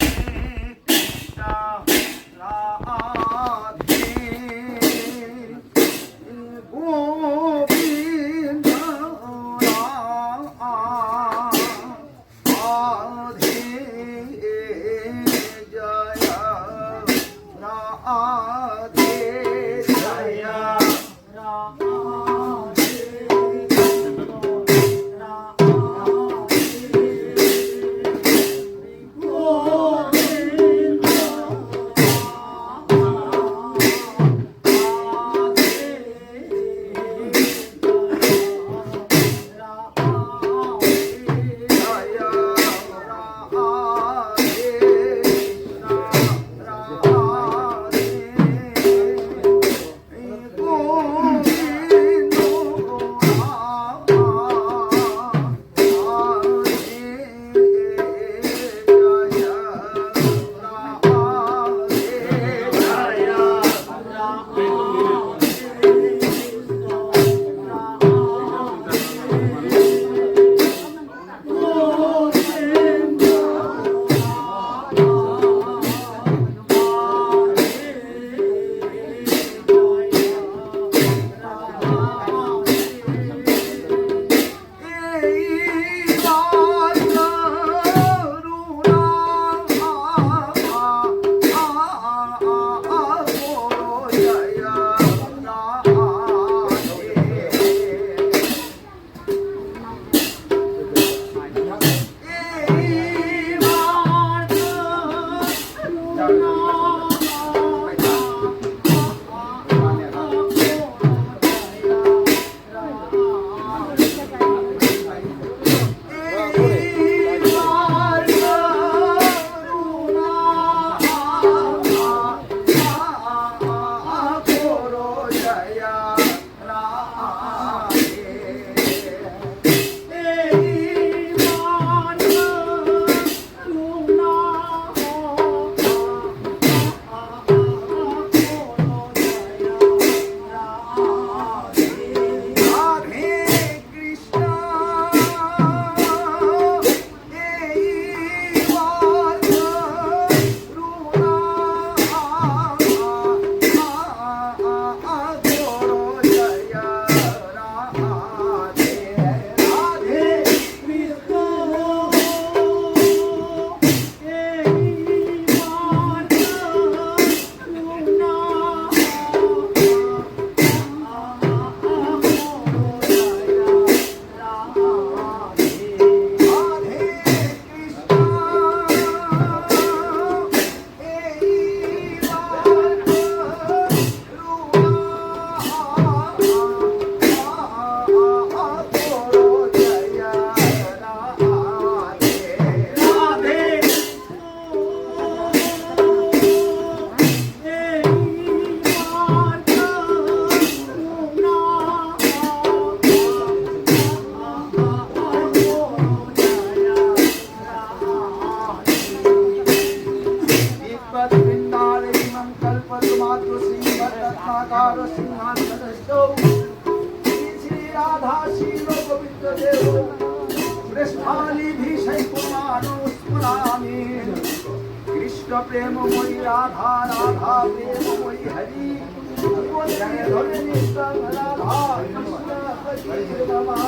सिंहासनस्थौ श्री श्री राधा श्री गोविंद देव प्रेष्ठालीभिः सैकमानौ स्मरामि। कृष्ण प्रेममयी राधा, राधा प्रेममयी हरि। जीवन श्री धरणी संग राधा कृष्ण कबीर नमः।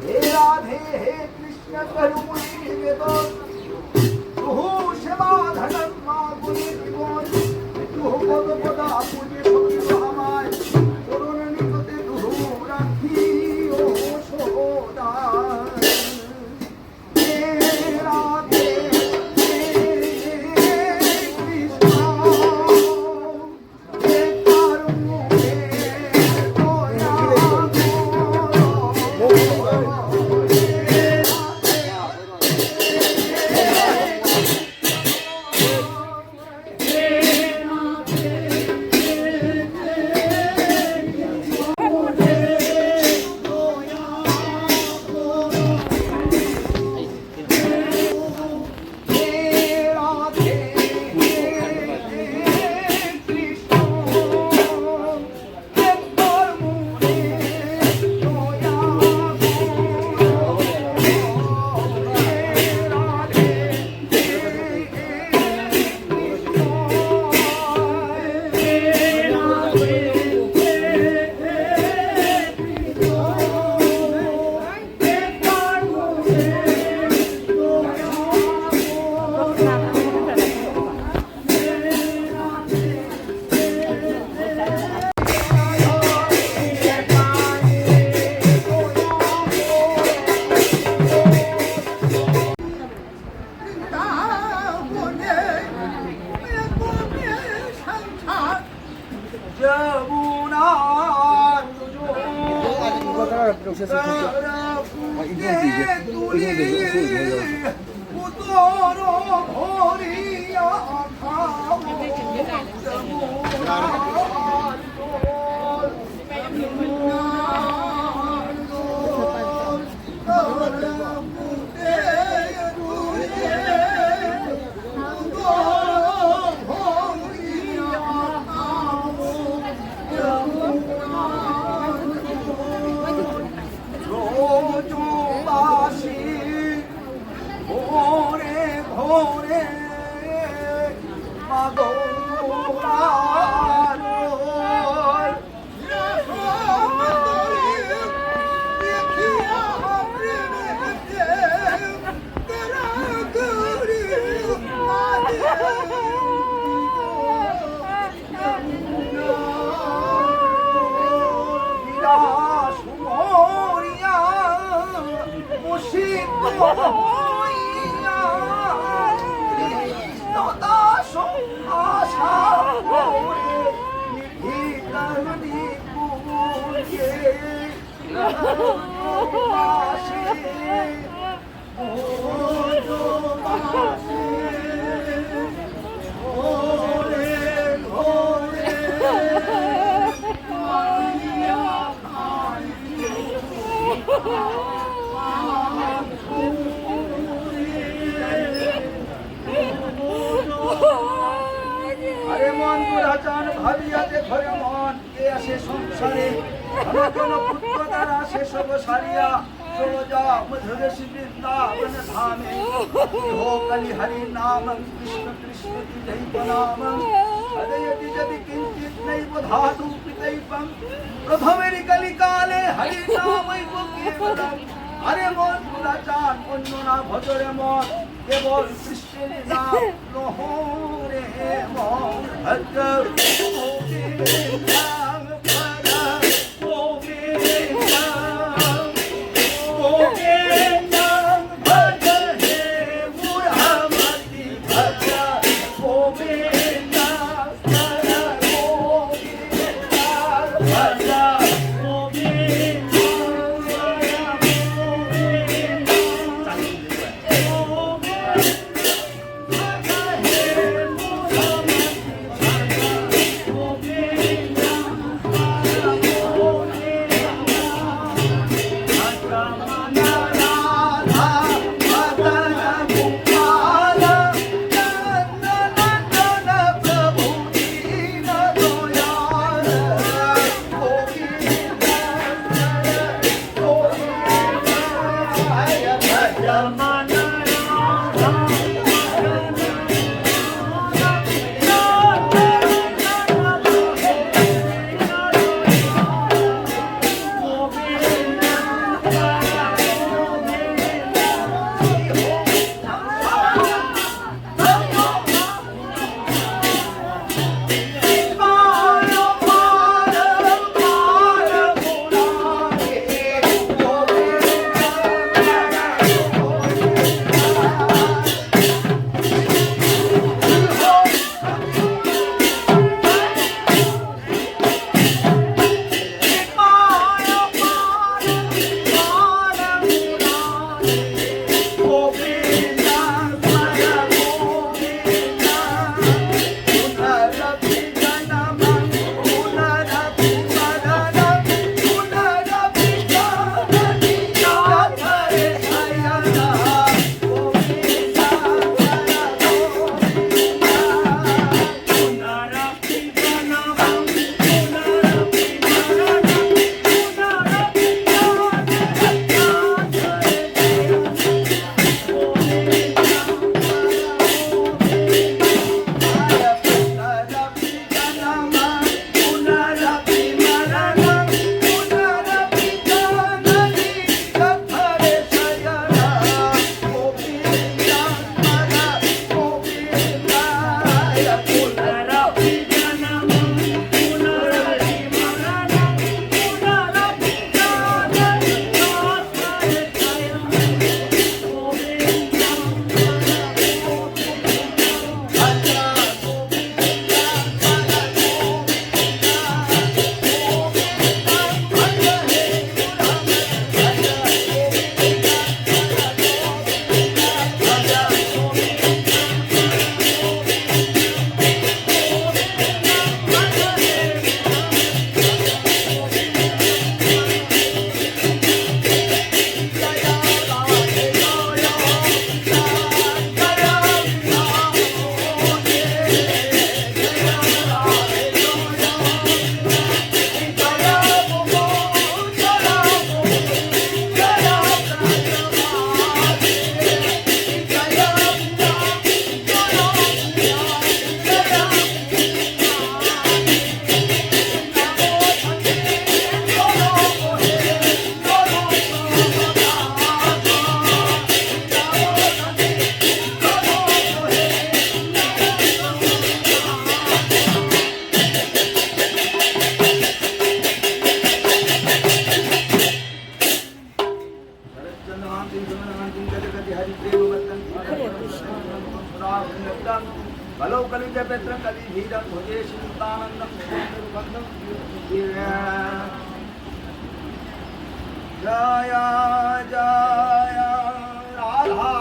हे राधे हे कृष्ण करुमुनि निवेदन। तुहु सेवा धनन मा गुणि जीवन। तुहु पद पदा पूजे सभी हमाय। करुण निकटे तुहु राखी ओ सहोदा। हे राधे, हे कृष्ण। সংসারে ঘন ঘন পুত্র দ্বারা সেসব সারিয়া চলো যাও মধুরেশী বৃন্দাবন ধামে। ইহ কলি হরি নামং কৃষ্ণ কৃষ্ণেতি যৈব নামং। হদয়তি যদি কিঞ্চিৎ নৈব ধাতু পিতৈবং। প্রভবেরি কলিকালে হরি নামৈব কেবলম। আরে মন দুরাচার অন্য না ভজরে মন। কেবল কৃষ্ণের নাম লহরে মন। ভজ গোবিন্দং, ভজ গোবিন্দং, গোবিন্দং ভজ হে মুরামতি ভজ গোবিন্দং। कलौ कलित पेत्र कलिभीरं भुजे श्रीयुतानन्दं भुजं निरुबन्धं। जय जय राधा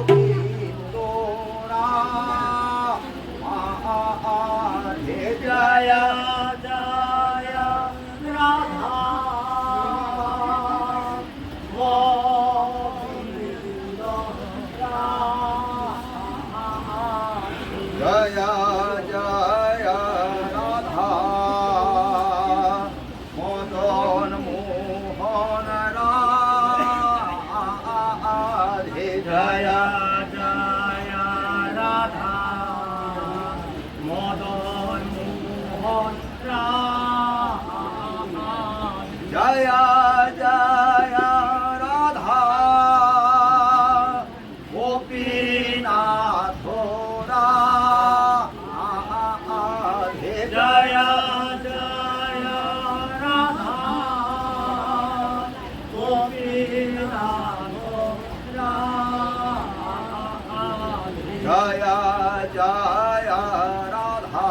गोविन्दो राधे। जय जय राधा गोविन्दो राधे। जय जय राधा मदन मोहन राधे। जय जय राधा मदन मोहन राधे। जय जय राधा गोपीनाथ राधे। जय जय राधा गोपीनाथ राधे। जय जय राधा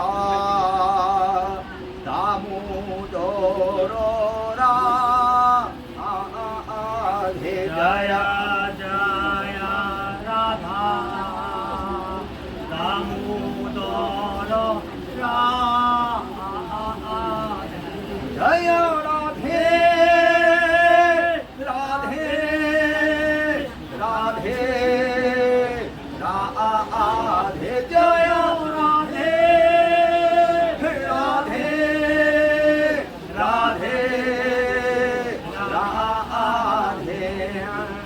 दामोदर राधे। जय जय राधा दामोदर राधे। जय राधे राधे राधे राधे। जय राधे राधे राधे राधे।